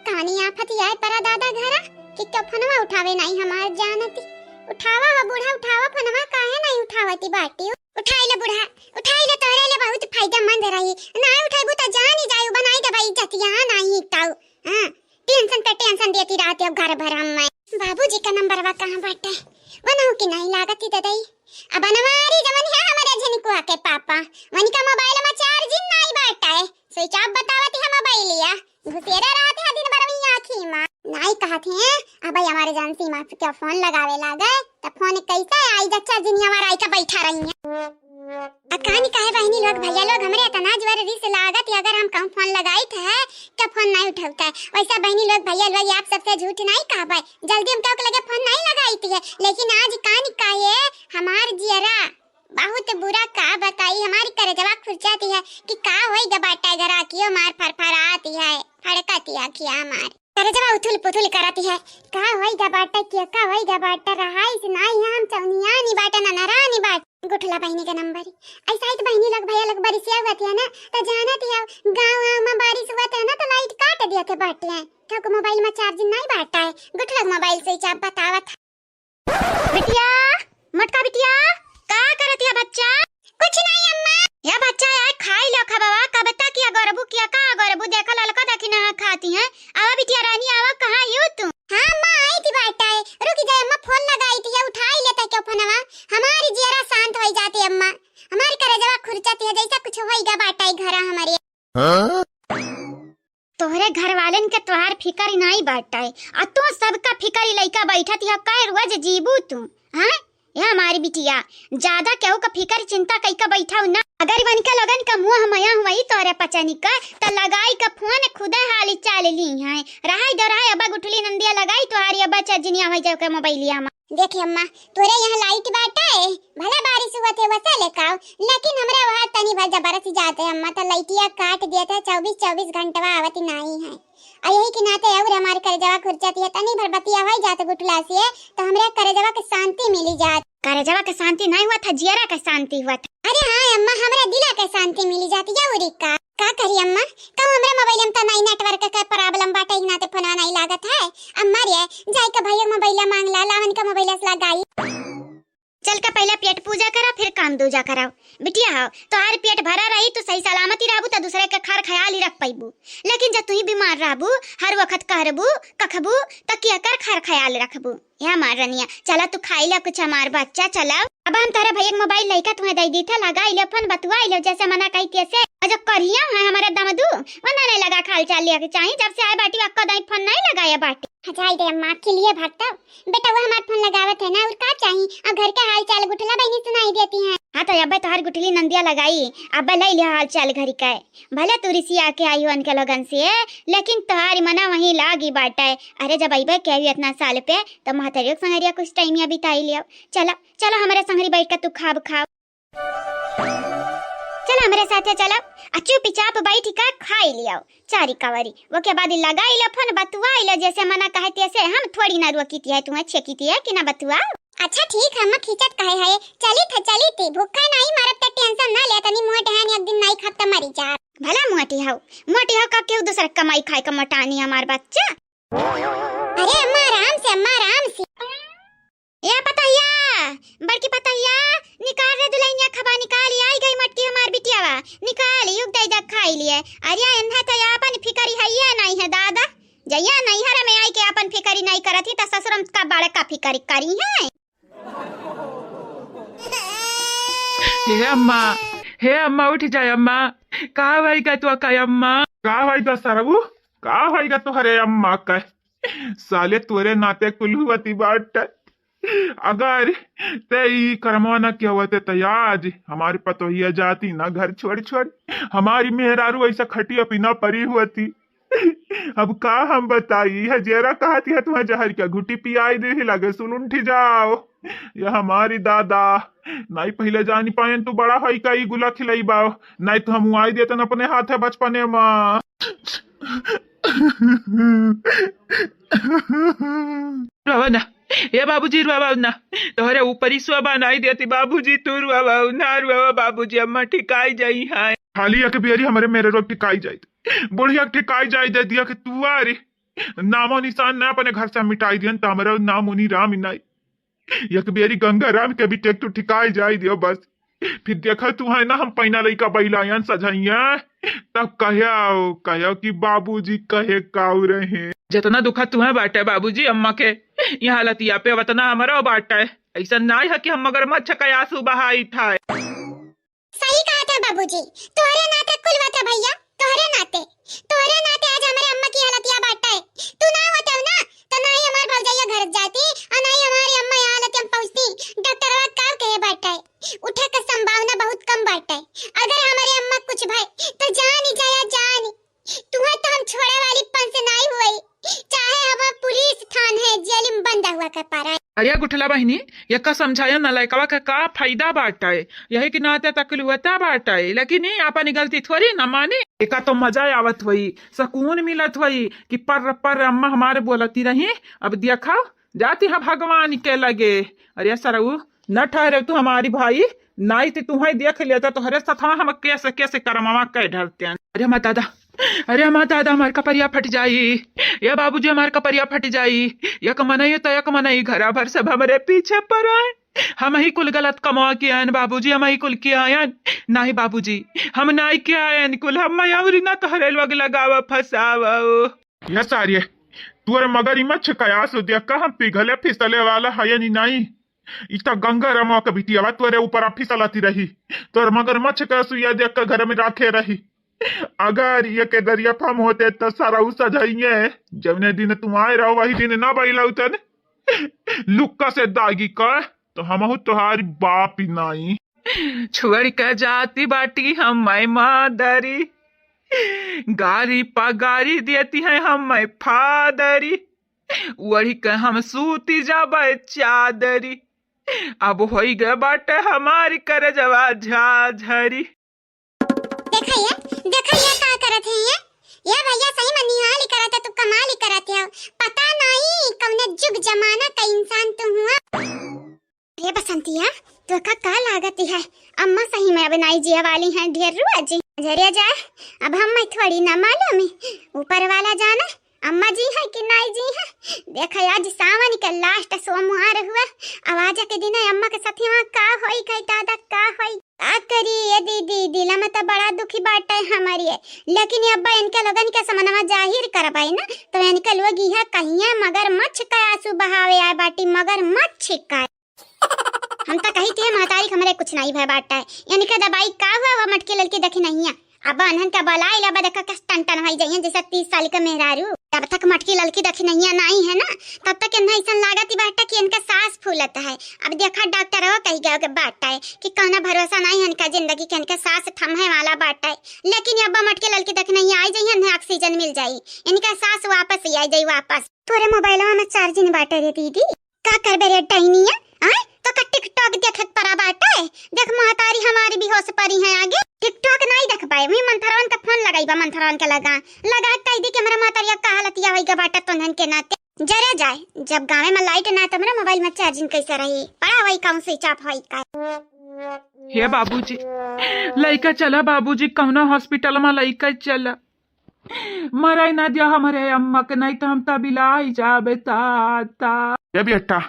कहानी आफत आए परा दादा घरा कि केहू फोनवा उठावे नहीं हमार जानती, उठावा हो बूढ़ा, उठावा फोनवा, काहे नहीं उठावती बाटी? उठाई ले बूढ़ा, उठाई ले, तोहरे ले बहुत फायदेमंद रही। नाय उठाइबू त जानी जाई, बनाई देबा इज्जतिया, नाई ताऊ। हाँ, टेंशन पे टेंशन देती रहती हो घर भर हम्मे। बाबूजी का नंबरवा कहाँ बाटे? वनहु की नहीं लागत ही ददई। अब अनवारी जवन है हमरे झिनकुआ के पापा, वनिका मोबाइल में चार्जिंग नहीं बाटे। स्विच ऑफ बतावत है मोबाइलिया, घुसेरे रहत है दिन भर वही आँखी मा। नाई कहत है, अब हमारे जानसी माँ के फोन लगावे लागे, त फोन कैसे आई जब चार दिन हमारा आई का बैठा रही है। आ कहानी काहे बहिनी लोग, भैया लोग, हमरे इतना जोर रिस लागत है, अगर हम कहूँ फोन लगाइत है, त फोन नहीं उठावत है। वैसा बहिनी लोग, भैया लोग, आप सबसे झूठ नहीं कहबे, जल्दी हम केहू के लगे फोन नहीं लगाइत है, लेकिन आज कहानी काहे हमार जियरा बहुत बुरा का बताई, हमारी करेजवा खुरचाती है कि का होई ग बाटा, गराकियो मार फरफराती है, फड़कती आँखिया हमार। करेजवा उथुल पुथुल करती है, का होई ग बाटा, के का होई ग बाटा, रहाई से नाई हम चौनिया नी बाटा, ना नरा नी बाटा। गुठला बहिनी का नंबर। ऐसा ही तो बहिनी लोग, भैया लोग, बारिश हुआ थी है ना, तो जाना थी हो, गाँव, गाँव में बारिश हुआ था ना, तो लाइट काट दिया थे बाटे। क्योंकि मोबाइल में चार्जिंग नहीं बाटा है, गुठला मोबाइल स्विच ऑफ बतावत। बिटिया, मोटका बिटिया, का करत या बच्चा? कुछ नहीं अम्मा। या बच्चा, यार खाई लो खबवा, कब तक या गोरबू किया का गोरबू, देखा ललका देखी ना खाती हैं। आवा बिटिया रानी, आवा, कहाँ यू तू? हाँ अम्मा, आई थी बाटा है, रुकी जाए अम्मा, फोन लगाई थी, उठाई लेता क्यों फोनवा? हमारी जियरा शांत होई जाती अम्मा, हमारी करेजवा खुरचत है, जैसा कुछ होई गा बाटा है घरा हमारे। हाँ? तोहरे घर वालन के तोहार फिकर ही नाई बाटे, आ तू सबका फिकर ही लइका बैठत या कै रोज जीबू तू, हाँ? ए हमारी बिटिया, ज्यादा केहू का फिकर चिंता कई का बैठाऊ ना। अगर वनिका लगन का मुँह मया हुई तोहरे पचनी का, त लगाई का फोन खुदे हाली चाल ली हैं। रहाई दो रहाई, अब गुठली नंदिया लगाई तोहारी, अब चर्जनिया हुई जाओ के मोबाइलिया मा। देखी अम्मा, तोरे यहाँ लाइट बाटे, भला बारिश हुआ थे वैसा लेकाओ, लेकिन हमरा वहाँ तनी भर जबरस जाते अम्मा, तो लाइटिया काट दिया था, चौबीस चौबीस घंटवा आवत नाई है। आ यही के नाते और हमार करेजवा खुरचत है, तनी भर बतिया होई जात गुठला से, तो हमरा करेजवा के शांति मिली जात। करेजवा के शांति नहीं हुआ था, जियरा के शांति हुआ था। अरे हाँ अम्मा, हमरा दिला के शांति मिली जात, या उरी का? का करी अम्मा, कहूँ हमरा मोबाइल में तो नहीं नेटवर्क के प्रॉब्लम बाटे, इना ते फोनवा नहीं लागत है। अम्मा रे, जाई के भैया मोबाइल मांग ला, लावन के मोबाइल से लगाई। चल के पहिले पेट पूजा करा, फिर काम दूजा करा। बिटिया हो, तोहार पेट भरा रही, तू सही सलामती रहबू, त दूसरे के खर ख्याल ही रख पइबू। लेकिन जब तू ही बीमार रहबू, हर वक्त कहरबू, कखबू, त केकर खर ख्याल रखबू? ए हमार रनिया, चला तू खाई ला कुछ हमार बच्चा, चला। अब हम तोहरे भैया के मोबाइल लइका तुहे दइ दीथे, लगाइ ले फोन, बतुआइ ले, जैसे मना कही तैसे। और जो करिया है हमारे दमदू, वरना नहीं लगा खाल चाल लिया के चाही, जब से आए बाटी, अक्का दाई फोन नहीं लगाया बाटी। हजाई दे अम्मा, के लिए भर तब। बेटवा हमार फोन लगावत है ना, और का चाही? और घर के हाल चाल गुठला बहिनी सुनाई देती हैं। हाँ, तो अबे तोहार गुठली नंदिया लगाई, अबे लइ लिया हाल चाल घरी का। भले तू रिसिया के आई हो उनके लोगन से, लेकिन तोहारी मना वहीं लागी बाटे। अरे, जब अइबे के अभी इतना साल पे, तो महतरियो के संगरिया कुछ टाइमिया बिताई लियो। चला, चला, हमरे संगरी बैठ के तू खाब खाओ। चला, हमरे साथे चला, आ चुपचाप बैठ के खाई लियो। चारी कवरी। ओके बाद लगाई लो फोन, बतुआई लो, जैसे मना कहे तैसे। हम थोड़ी ना रोकी तिया, तुम्हें छेकी तिया कि ना बतुआ। अच्छा ठीक है, अम्मा खींचत कहे है, चली थे, चली थी, भूखा नहीं मरत के टेंशन ना ले, तनी मोट है, एक दिन नहीं खाब त मरी जा। भला मोटी हो, मोटी हो, कब केहू दूसरा कमाई खाए का मोटानी हमार बच्चा। अरे अम्मा आराम से, अम्मा आराम से। ए पतोहिया, बड़की पतोहिया, निकाल रे दुल्हनिया खबा, निकाल, आई गई मटकी हमार बिटियावा, निकाल, युग दे जा खाई लिए। अरे एन्हा तो अपन फिकरी है ये नहीं है दादा, जइया नैहर में आई के अपन फिकरी नहीं करत ही, त ससुरम का बड़का फिकरी करी है। हे अम्मा, हे अम्मा, उठ जाए अम्मा। का होइगा तो का अम्मा? का होइगा सरऊ? का होइगा तोहरे अम्मा का? साले तोरे नाते कुल हुवती बाटे। अगर ते ई करमवा न किया होते त आज हमारी पतोहिया जाती ना घर छोड़ छोड़। हमारी मेहरारू ऐसा खटिया पे ना परी होती। अब का हम बताई, है जेरा कहती है तुम्हें जहर का घुटी पियाई दे, लगे सुन उठी जाओ। ये हमारी दादा, नहीं पहले जानी पायन तू बड़ा होई का ई गुला खिलाई बाओ, नहीं तो हम उआई देतन अपने हाथ है बचपने मा। रोवा ना, ए बाबूजी रोवा ना, तोहरे ऊपर ही सोबा नहीं देती बाबूजी, तू रोवा ना, रोवा बाबूजी, अम्मा ठिकाई जाई है। खाली एक बेरी हमरे मेरे रोग ठिकाई जाई, बुढ़िया ठिकाई जाई दे दिया कि तू आ रही, नामो निशान ना अपने घर से मिटाई दियन, त हमरे नाम उनी राम ही नहीं। एक बेरी गंगा राम के भी टेक तो ठिकाई जाई दियो बस। फिर देखा तू है ना, हम पैना लइका बैलायन सझाइया, तब कहो, कहो कि बाबूजी कहे काऊ रहे। जितना दुखा तुम्हें बाटे बाबूजी अम्मा के यहाँ लतिया पे, उतना हमरो बाटे। ऐसा नाई है कि हम मगरमच्छ का आंसू बहाई था। सही कहा था बाबूजी, तोहरे नाते कुल हुआ था भैया, तोहरे नाते, तोहरे नाते आज हमारे अम्मा की हालत यह बाटे। तू ना होते हो ना, तो ना ही हमारे भौजैया घर जाती और ना ही हमारी अम्मा यहाँ हालत में पहुँचती। डॉक्टरवा का कहे बाटे, उठे के संभावना बहुत कम बाटे। अगर हमारे अम्मा कुछ भय तो जान ही जाया जान। तुम्हें तो हम छोड़े वाली पंच नाई हुई, चाहे हम पुलिस थान है जेल में बंद हुआ के पारा। अरे गुठला बहिनी, ये का समझाया ना लइकवा के का फायदा बाटे? यही के नाते तकलुअता बाटे, लेकिन ये अपन गलती थोड़ी ना मानी। एका तो मजा आवत होई, सुकून मिलत होई कि पर्र पर्र अम्मा हमारे बोलती रही। अब देखा जाती है भगवान के लगे। अरे सरऊ, न ठहरे तू हमारी भाई, नाई ती तुम्हें देख लेता तोहरे साथ हम कैसे कैसे करमवा कह ढलते हैं। अरे हमार दादा, अरे हमार दादा, हमार कपरिया फट जाई। ए बाबूजी, हमार कपरिया फट जाई। एक मनई तो एक मनई, घरा भर सब हमरे पीछे पर आए। हम ही कुल गलत कमवा के आयन बाबूजी, हम ही कुल के आयन। नाही बाबूजी, हम नाई के आयन कुल, हम अउरी ना तोहरे लोग लगावा फसावा। ये सारिये, तोरे मगरमच्छ का आंसू दिया का हम पिघले फिसले वाला है या नहीं? इता गंगा रमवा के बिटियावा तोरे ऊपर फिसलती रही, तोर मगरमच्छ का सुइया देख के घर में राखे रही। अगर ये के दरिया फम होते तो सरऊ सझाइये, जौने दिन तुम आए रहो वही दिन ना बैलौतन लुक्का से दागी का, तो हमहू तोहारी बाप ही नाई। छोड़ के जाती बाटी हम मैं मादरी, गारी पा गारी देती है हम मैं फादरी, ओढ़ी के हम सूती जाबे चादरी। अब होई गए बाटे हमारी करजवा झाझरी। देखा ये, देखा ये का करत है ये? ये भैया सही में निहाल ही करत है, तू कमाल ही करत है। पता नहीं कौने जुग जमाना का इंसान तू हुआ। अरे बसंतिया, तोका का लागत है? अम्मा सही में अब नाई जिया वाली हैं, ढेर रुआ जी। झरिया जाए, अब हम मैं थोड़ी ना मालूम है, ऊपर वाला जाने। अम्मा जी है कि नाई जी है? देखा, आज सावन के last सोमवार हुआ। अब आज के दिन अम्मा के साथ वहाँ का होई, कही दादा का होई? का करी ये दीदी, दिल में तो बड़ा दुखी बाटे हमारी है, लेकिन ये अब्बा इनके लोगन के समनवा जाहिर करबाई ना, तो इनके लोग यह कहिए मगरमच्छ का आंसू बहावे आए बाटी, मगरमच्छ का। हम तो कही थे महतारी हमरे कुछ नहीं भय बाटा है, इनके दवाई का हुआ, वो मटकी ललकी देखी नहीं है। अब अनहन का बलाई ला, बा देखा कस टन टन होई जाइए जैसे तीस साल के मेहरारू। जब तक मटकी ललकी देखी नहीं है, नहीं है ना, तब तक इन्हें ऐसा लागत ही बाटा कि इनका सांस फूलत है। अब देखा डॉक्टर हो कही गए के बाटा है कि कौना भरोसा नहीं है इनका जिंदगी के, इनका सांस थमहे वाला बाटा है। लेकिन अब मटकी ललकी देखी नहीं आई जाइए, इन्हें oxygen मिल जाई, इनका सांस वापस ही आई जाई वापस। तोरे मोबाइलवा में charging बाटे रे दीदी, का करबे रे डैनिया? आय, तो का TikTok देखे के परा बाटे? देख महतारी हमारी बेहोश परी है आगे। TikTok नहीं देख पाए, वही मंथरवन का फोन लगाई बा, मंथरवन के लगा, लगा कह दी कि हमरा महतारिया का हालतिया होई के बाटे तोनहन के नाते। जरे जाए, जब गाँवे में light ना है तो हमरा मोबाइल में charging कैसे रही? पड़ा वही कौन switch off होई का? हे बाबूजी, लइका चला बाबूजी, कौनो hospital में लइका चला। मराई ना दिया हमरे अम्मा के, नहीं तो हम तबिलाई जाबे ताता। ए बेटा,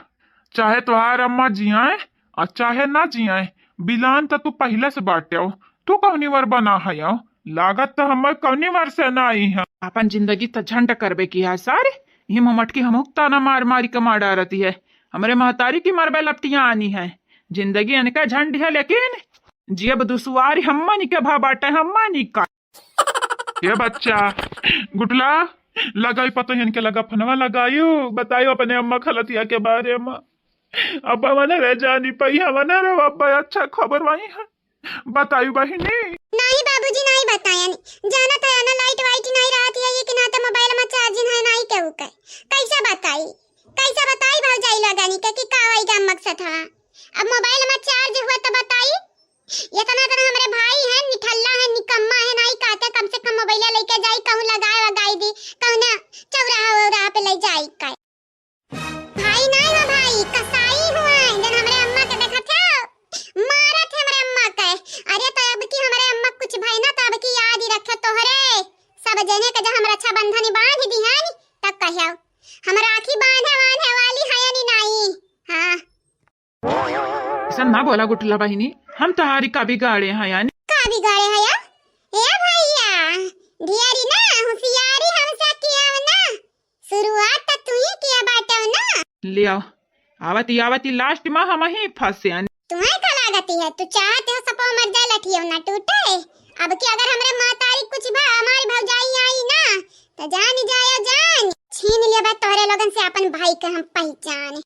चाहे तोहार अम्मा जियाए और चाहे ना जियाए, बिलान तो तू पहले से बाटे हो। तू कौनी वर बना है हो? लागत तो हमर कौनी वर से ना आई है। अपन जिंदगी तो झंड करबे की है सारे। ये मटकी हम ताना मार मारी के मार डारती है। हमरे महतारी की मरबे लपटियाँ आनी है। जिंदगी इनका झंड है, लेकिन जियब दुसवारी हमनी के भा बाटे, हमनी का। ए बच्चा, गुटला, लगाई पतोहियन के लगा फोनवा लगायू, बतायू अपने अम्मा खलतिया के बारे में। अब्बा मने रे जानी पई, हमने रे अब्बा अच्छा खबर वही है, बतायू बहिनी। नहीं बाबूजी, नहीं बतायन, जानत है ना light वाइट नहीं रहत है, ये कि ना तो मोबाइल में charging है, नहीं केहू के, कैसे बताई, कैसे बताई भौजाई लगानी के कि का वही का मकसद हवा। अब मोबाइल में charge हुआ तो बताई। इतना तना हमरे भाई है, निठल्ला है, निकम्मा है, नाई कहते कम से कम मोबाइल लेके जाई, कहूँ लगाए वगाई दी, कहूँ ना चौराहा वौराहा पे ले जाई का। भाई नाई हो भाई, कसाई हुआ है, जन हमरे अम्मा के देखत हो, मारत है हमरे अम्मा के। अरे तो अब की हमरे अम्मा कुछ भाई ना, तो अब की याद ही रखे तोहरे सब जने के, जब हम रक्षाबंधन ही बांध दी है नी, तब कहो हम राखी बांधे बांधे वाली है नी नाई। हाँ। ऐसा ना बोला गुटला बहिनी, हम तोहारी का बिगाड़े हैं यानी? का बिगाड़े हैं या? ए भैया, ढेरी ना होशियारी हमसे किया ना, शुरुआत तो तू ही किया बाटे ना। ले आओ, आवती आवती last में हम ही फंसे यानी। तुम्हें का लागती है, तू चाहते हो सपो मर जाए लठियो ना टूटे? अब की अगर हमरे महतारी कुछ भा हमारी भौजाई आई ना, तो जान जायो जान, छीन लेबा तोहरे लोगन से अपन भाई के हम पहचान।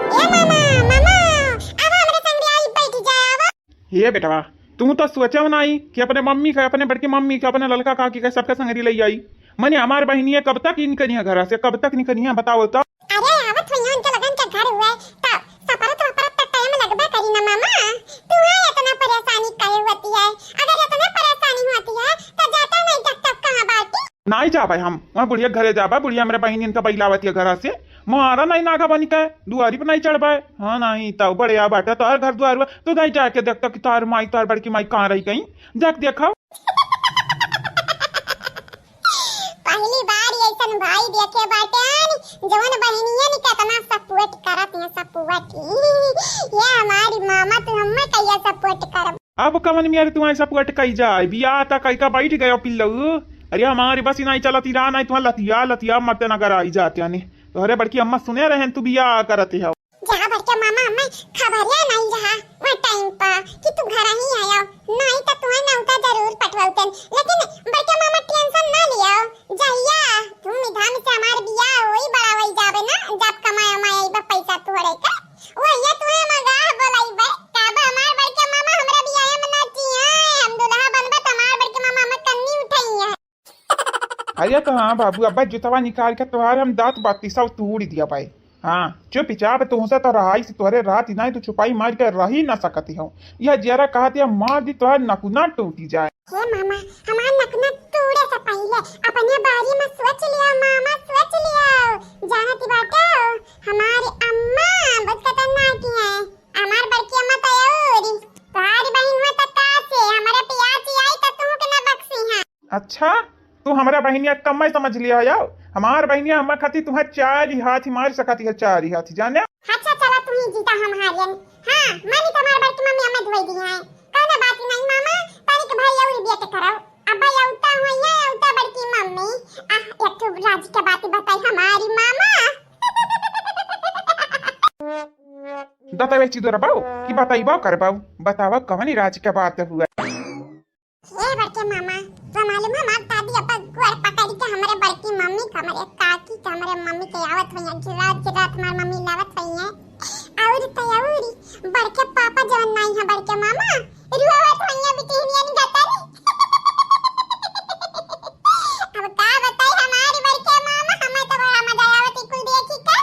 ए मामा, मामा, अब हमरे संग आई बैठ जाए, आवा। हे बेटवा, तू तो सोचव नाई कि अपने मम्मी के, अपने बड़की मम्मी के, अपने ललका काकी के सबके संगरी लई आई। मने हमार बहिनिया कब तक निकलिया घरा से, कब तक निकलिया बताओ तो। अरे आवत हुई उनके लगन के घर हुए, तो सपरत वपरत तो time लगबे करी ना मामा। तू है इतना परेशानी काहे होती है? अगर इतना परेशानी होती है तो जाता नहीं डॉक्टर कहाँ बाटी? नाई जाबे हम, वहाँ बुढ़िया घरे जाबे, बुढ़िया हमरे बहिनी इनका बैलावतिया घरा से। मारा नहीं नागा बनी के, दुआरी पे नहीं चढ़बे। हाँ नहीं तो बड़े आ बाटे तोहर घर दुआर हुआ, तू नहीं जाके देखता कि तोहर माई, तोहर बड़की माई कहाँ रही गई, जाके देखा। पहली बार ऐसन भाई देखे बाटेन, जवन बहिनियन के इतना support करत हैं, support। ये हमारी मामा, तू हमें कहिया support करब? अब कवन मेर तू ऐसा support कई जाए, बियाह ता कई का बैठ गयो पिल्लऊ। अरे हमारी बस ही नहीं चलती रहा, नहीं तुम्हारा लतिया लतिया मत नगर आई जाते आने। तो अरे बड़की अम्मा सुने रहन तू बियाह करते हो। जहाँ बड़के मामा हमें खबरिया नहीं रहा वह time पर कि तू घर ही आयो, नहीं तो तुम्हें नौता जरूर पठवतन। लेकिन बड़के मामा tension ना लियो, जहिया धूमधाम से हमार बियाह होई, बड़ा होई जाबे ना, जब कमाए उमाए आइबे पैसा तोहरे के, वहिया तुम्हें हम आगाह बोलाइबे। काबे हमार बड़के मामा हमरा बियाह में ना चिए, हम दुल्हा बनबे तो हमार बड़के मामा हमें कन्नी उठाइए। अरे तो हाँ बाबू, अब जुतवा निकाल के तोहार हम दांत बाती सब तोड़ दिया भाई। हाँ, चुपचाप तुमसे तो रहाई से तोहरे रात ही नहीं तो छुपाई मार के रही ना सकती हो। यह जरा कहती है मार दी तोहार नकुना टूटी जाए। हे मामा, हमार नकुना तोड़े से पहले अपने बारे में सोच लिया मामा, सोच लिया। जानती बाटे हमारी अम्मा बहुत खतरनाक है। हमार बड़की अम्मा तो और तोहारी बहन हुआ तो का से हमारे प्यार चियाई तो तू के ना बख्शी है। अच्छा, तू हमरा बहिनिया कम्मे समझ लिया है, हमार बहिनिया हमार खातिर तुम्हार चार ही हाथ ही मार सकती है, चार ही हाथ ही, जाने? अच्छा, चला तू ही जीता हम हारियन। हाँ, मानी तुम्हार बड़की मम्मी हमें धोई दी है। कौनो बात नहीं मामा, तनिक भाई और बेट करो। अब भाई औता हुई है, औता बड़की मम्मी। आ, एक ठो राज के बात बताई हमारी मामा। बतावे चिदोरा बाऊ, कि बताइबो करबाऊ, बतावा कवनी राज के बात हुआ। ए बड़के मामा, तो मालूम है हमार दादी अपन गोड़ पकड़ के हमरे बड़की मम्मी के, हमरे काकी के, हमरे मम्मी के आवत हुई है, गिरात गिरात हमार मम्मी लावत हुई है। और तो और बड़के पापा जवन नाई है बड़के मामा, रुआवत हुई है बिटिहनिया निगातारी। अब का बताई हमारी बड़के मामा, हमें तो बड़ा मजा आवत है कुल देखी का।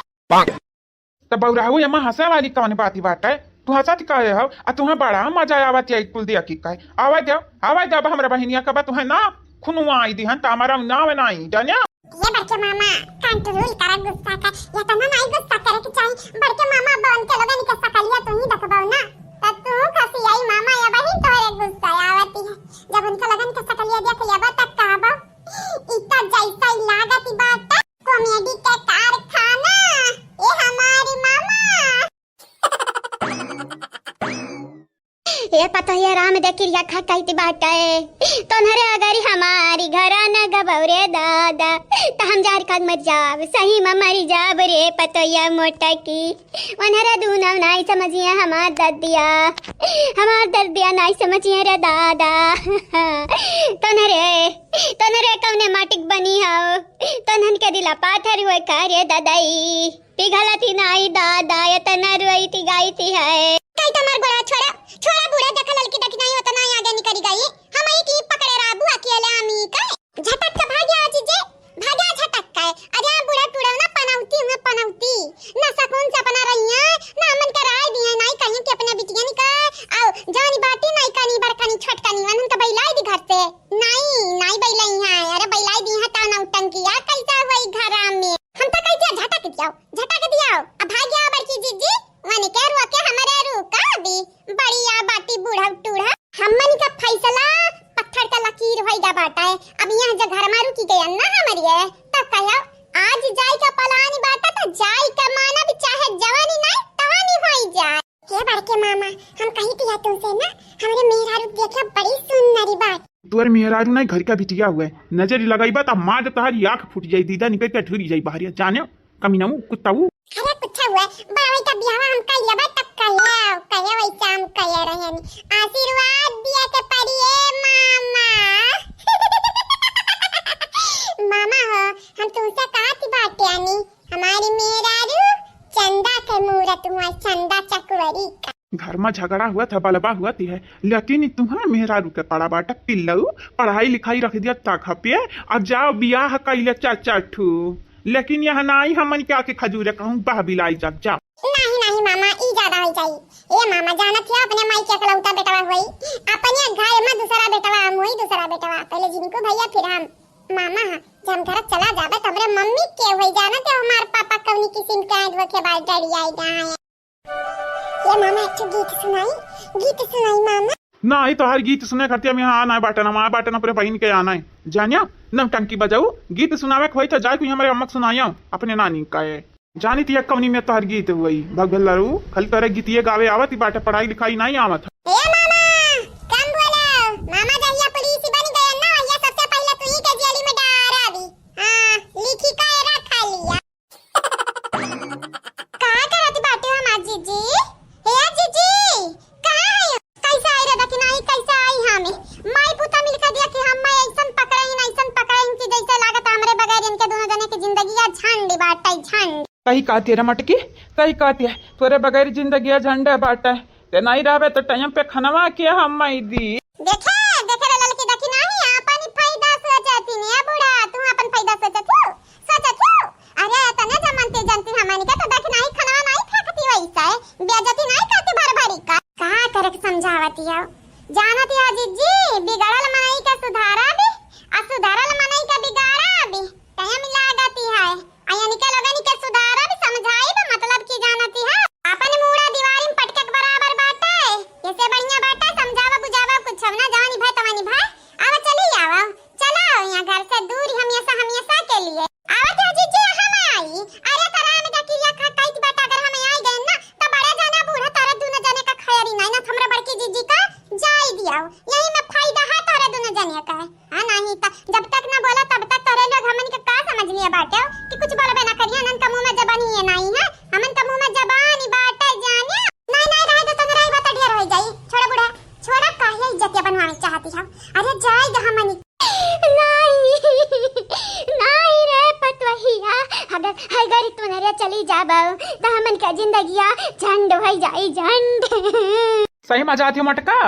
त बौराहू, एमा हँसे वाली कौन बात बाटे? तू हँसत काहे हौ? आ तुहें बड़ा मजा आवत है कुल देखी काहे? आवा जाओ, आवा जाओ, अब हमरा बहिनिया का बा तुहें ना खुनवाई दिहन, त हमारा नाव नाई, जान्या? ये बड़के मामा, control करा गुस्सा का, इतना नाई गुस्सा करे के चाही। बड़के मामा, अब उनके लोगन के सकलिया तू ही देखबौ ना, त तू खसी आई मामा, ये बहिन तोहरे गुस्सा आवती है। जब उनके लोगन के सकलिया देख लेबा त कहबा, "ई त जैसा ही लागत बाटे।" कॉमेडी के कारखाना, ए हमारी मामा। ए पतोहिया राम देखी रिया खा कहती बाटे, तोन्हरे अगर हमारी घरा न गबौ रे दादा, त हम जार खाक मर जाब, सही में मरी जाब रे पतोहिया मोटा की। ओन्हरे दूनौ नाई समझिया हमार दर्दिया, हमार दर्दिया नाई समझिया रे दादा। तोन्हरे, तोन्हरे कौने माटिक बनी हौ, तोन्हन के दिला पाथर हुए का रे ददई। पिघलती नाई दादा, एतना रोईती गाईती है। कई तमार गोड़ा छोड़ा, छोड़ा बूढ़ा, देखा ललकी देखी नाई होता नाई आगे निकरी गई। हम ही की पकड़े रहबू अकेले हम ही का। झटक के भाग्या जीजे, भाग्या झटक के। अरे बूढ़ा टूढ़ा ना पनौती हुए पनौती। ना सकून से अपना रहिया, ना हमन के राय दिए नाई कहीं के अपने बिटियन का। आओ, जानी बाटी नाई कानी बड़कानी छोटकानी, वनन के बैलाई दी घर से। नाई, नाई बैलाई है। अरे बैलाई दी है तो नौटंकिया कैसा हुई घरा में। हम तो कहते हैं झटक दियाओ, झटक दियाओ। अब भाग गया बड़की जीजी, वने के रुआ के हमरे रुका भी। बढ़िया बाटी बूढ़ा टूढ़ा। हमन का फैसला पत्थर का लकीर होई गा बाटा है। अब यहाँ जो घर में रुकी गया ना हमारी है, तब कहो आज जाई का पलानी बाटा तो जाई का माना भी चाहे जवानी नहीं तवानी होई जाए। हे बड़के मामा, हम कही थी तुमसे ना, हमरे मेहरारू देखा बड़ी सुंदरी बात। तोर मेहरारू नहीं घर का बिटिया हुए, नजर लगाई बात अब मार तहारी आँख फूट जाई, दीदा निकल के ठुरी जाई बाहर, जाने कमीनाऊ, कुत्ताऊ। अरे कुछ हुआ, बावई का बियाह हम कइले बा तब कहे, कहे वैसे हम कहे रहन। आशीर्वाद दिया के पड़ी ए मामा। मामा हो, हम तुमसे कहत बाटे आनी, हमारी मेहरारू चंदा के मूरत हुआ, चंदा चकवरी का। घर में झगड़ा हुआ था, बलबा हुआ थी है, लेकिन तुम्हारे मेहरारू के पड़ा बाटा पिल्लऊ, पढ़ाई लिखाई रख दिया ताखा पे, अब जाओ बियाह कइले चाचा ठू। लेकिन यह नाई हमन क्या के खजूर कहूँ बह बिलाई जब जाओ। नहीं, नहीं मामा, ई ज्यादा हो जाई। ए मामा, जानत है अपने माई के अकलौता बेटवा होई, अपने घर में दूसरा बेटवा हम होई, दूसरा बेटवा। पहले जिनको भैया फिर हम। मामा, जब हम घर चला जाबे तो हमरे मम्मी के होई, जानत है हमार पापा कौनी किस्म के आए धोखेबाज डरियाई गए हैं। ए मामा, एक ठो गीत सुनाई, गीत सुनाई मामा। नाही, तोहार गीत सुने खातिर हम यहाँ आना है बाटन, हम आए बाटन अपने बहिन के आना है। जानिया, नौटंकी बजाऊ, गीत सुनावे के होई तो जाए कोई हमरे अम्मा के सुनाइयो, अपने नानी का है। जानी तिया कौनी में तोहार गीत हुई, भगभल्लारू, खाली तोरे गीतिये गावे आवत ही बाटे, पढ़ाई लिखाई नहीं आवत है। ए मामा, कम बोलो, मामा जहिया पुलिस बन गए ना, ये सबसे पहले तू ही के जेल में डारा दी। हाँ, लिखी का रखा लिया। का करत बाटे हमार जीजी? हे जीजी, कहाँ है? कैसे आई रे दखिनाई, कैसे आई हमें? माई पुता मिलकर दिया कि हम मैं ऐसन पकड़ाइन, ऐसन पकड़ाइन कि जैसे लागत हमरे बगैर इनके दोनों जने की जिंदगी या झंड बाटे, झंड। सही कहती है रे मटकी, सही कहती है, तोरे बगैर जिंदगी या झंड बाटे। ते नहीं रहबे तो टाइम पे खनवा के हम मैं दी। देखे, देखे रे ललकी दखिनाई, आपन ही फायदा सोचत ही ने बूढ़ा, तू आपन फायदा सोचत हो, सोचत हो। अरे, तने जमनती जनती हमनी के तो दखिनाई खनवा नाई फेंकती वैसे, बेइज्जती नाई करती भर भरी का। का करे के समझावती हो? जानती हो जीजी, बिगड़ल मनई के सुधारा भी, आ सुधारल मनई के बिगाड़ा भी। टाइम लागती है। आ यानी के लोगन के सुधारा भी समझाई भी मतलब की जानती है। अपन मूड़ा दीवारी में पटके के बराबर बाटे। ऐसे बढ़िया बाटे, समझावा बुझावा कुछ ना जानी भाई तवानी भाई। आवा चली आवा। चला यहाँ घर से दूर है गरी तू नरिया चली जाबो, त हमन का जिंदगिया झंड होइ जाई, झंड। सही मा जात हो मटका?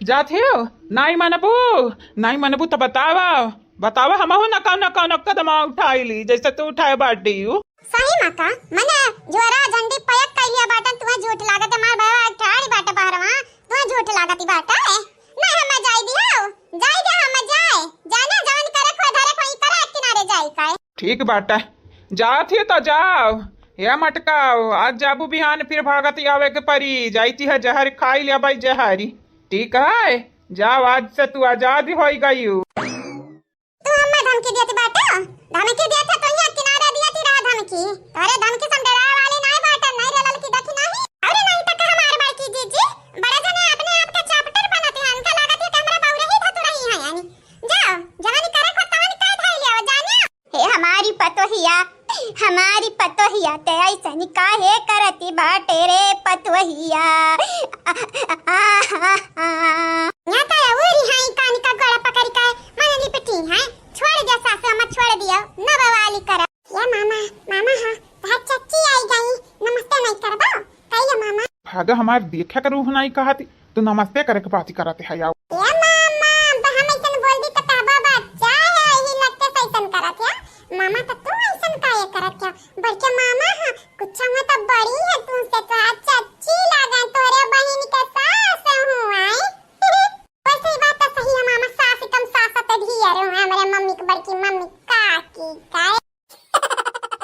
जात हो? नाई मनबू? नाई मनबू त बतावा, बतावा, हमहू न कौनो, कौनो कदम उठाई ली, जैसे तू उठाए बाटी। सही मा का? मने जोरा झंडी पयक कइलिया बाटन, तुहे झूठ लागत, हमार भाई ठाड़ी बाटे बहरवा, तुहे झूठ लागत बाटे। नहीं, हम जाई दियो, जाई दे, हम जाए, जाने जवन करे को धरे को ई करे किनारे जाई काए। ठीक बाटे, जात ही तो जाओ। हे मटकाओ, आज जाबू बिहान फिर भागत आवे के परी, जाइती है जहर खाई ले भाई जहरी। ठीक है, जाओ, आज से तू आजाद होई गयू। तू हम्मे धमकी देत बाटे? धमकी देत है तो यहाँ किनारे दियत ही रहा धमकी। तोरे धमकी से हम डरावे वाली नहीं बाटे, नहीं रे ललकी देखी नहीं। अरे नहीं तो कह हमार बड़की जीजी, बड़े जने अपने आप के चैप्टर बनत हैं, इनका लागत है कि हमरा बउरही धतुरही है यानी। जाओ, जवानी करे को तवन कह धई लियो, जानियो। हे हमारी पतोहिया, हमारी पतोहिया, ते ऐसनी काहे करती बाटे रे पतोहिया? आ, आ, आ, आ, आ। यहाँ का है, वो रिहाई कानी का गला पकड़ के, मन लिपटी है। छोड़ दिया सासू अम्मा, छोड़ दिया, न बवाली करा। या मामा, मामा हाँ, तहार चच्ची आई गई, नमस्ते नहीं करबो? कहिए मामा। भागा हमार देखे के रूह नहीं कहती, तू नमस्ते करे के बात करत है आओ। ए मामा, अब हम ऐसन बोल दी तो कहबो बच्चा है, यही लगते से ऐसन करत है। मामा तो तू ऐसन काहे करत है? बड़के मामा हाँ, कुछ में तो बड़ी है तुमसे, तो आज चच्ची लागे, तोरे बहिन के सास हूँ आई। वैसे ही बात तो सही है मामा, सास कम सास तो ढियर हूँ, हमारे मम्मी के बड़की मम्मी काकी का।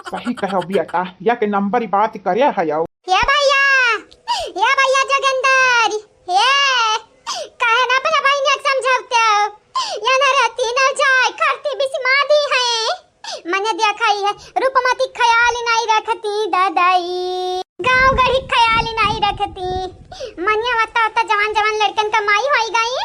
सही कहो बेटा, या के नंबर ही बात करे है आओ। हे भैया, हे भैया जोगेंदर, हे, काहे ना अपने बहिनिया के समझावते हो? या ना रहती ना जाए, खरती बिसमा दी है। मने देखा ही है, रूपमती ख्याल नहीं रखती दादाई, गाँव गढ़ी ख्याल नहीं रखती। मनिया वत्ता वत्ता जवान जवान लड़कन का माई होई गई,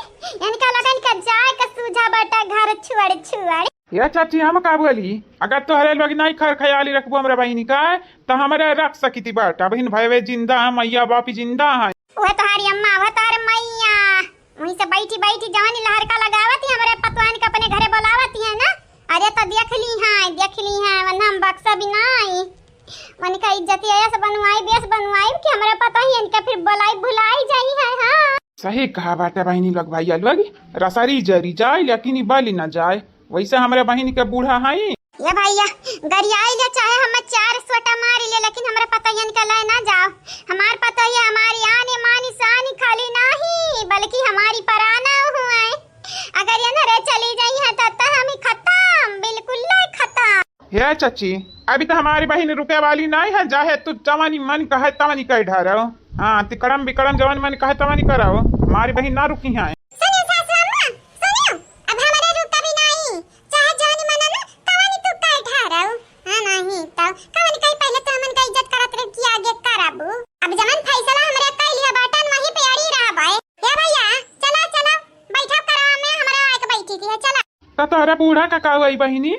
इनका लगन का जाए का सूझा बेटा घर छुअड़ छुअड़। या चाची, हम का बोली, अगर तोहरे लोग नहीं खर ख्याली रखबो हमरा बहिनी का, त हमरा रख सकिती बाटा। बहिन भयवे जिंदा है, मैया बापी जिंदा है। वह तोहारी अम्मा, वह तोहार मैया, वहीं से बैठी बैठी जवानी लहर का लगावत ही, हमरे पतवान के अपने घरे बोलावत ही है ना। अरे तो देख ली है, देख ली है, वरना हम बक्सा भी नहीं। मन का इज्जतिया ऐस बनवाई, बेस बनवाई कि हमरा पता ही इनका फिर बोलाई भुलाई जाई है। हाँ। सही कहा बाटे बहिनी लोग, भैया लोग, रसरी जरी जाए लेकिन ई बली ना जाए। वैसे हमरे बहिनी के बूढ़ा हई। ये भैया, गरियाई ले चाहे हम चार सोटा मारी ले, लेकिन हमरा पता ही इनका ले ना जाओ। हमार पता ही हमारी आने मानी सानी खाली नाही, बल्कि हमारी पराना हुआ है। अगर ये नरे चली जाई है तो, तो हम ही खत्म, बिल्कुल ले खत्म। हे चाची, अभी तो हमारी बहिन रुके वाली नहीं है, चाहे तू जवानी मन कहे तवानी कह ढारो। हाँ, तिकड़म बिकड़म जवानी मन कहे तवानी करो, हमारी बहिन ना रुकी है। सुनियो सासू अम्मा, सुनियो, अब हमारे रुक भी नहीं, चाहे जवानी मन ना तवानी तू कह ढारो। हाँ नहीं तो कवन कही पहले तो हमन का इज्जत करत रहे कि आगे करबू। अब जवन फैसला हमरे कह लिया बाटन वही पे अड़ी रहबे। हे भैया, चला चला, बैठा करा में हमरा आके बैठी थी, चला। त तोहरा बूढ़ा का का हुई बहिनी?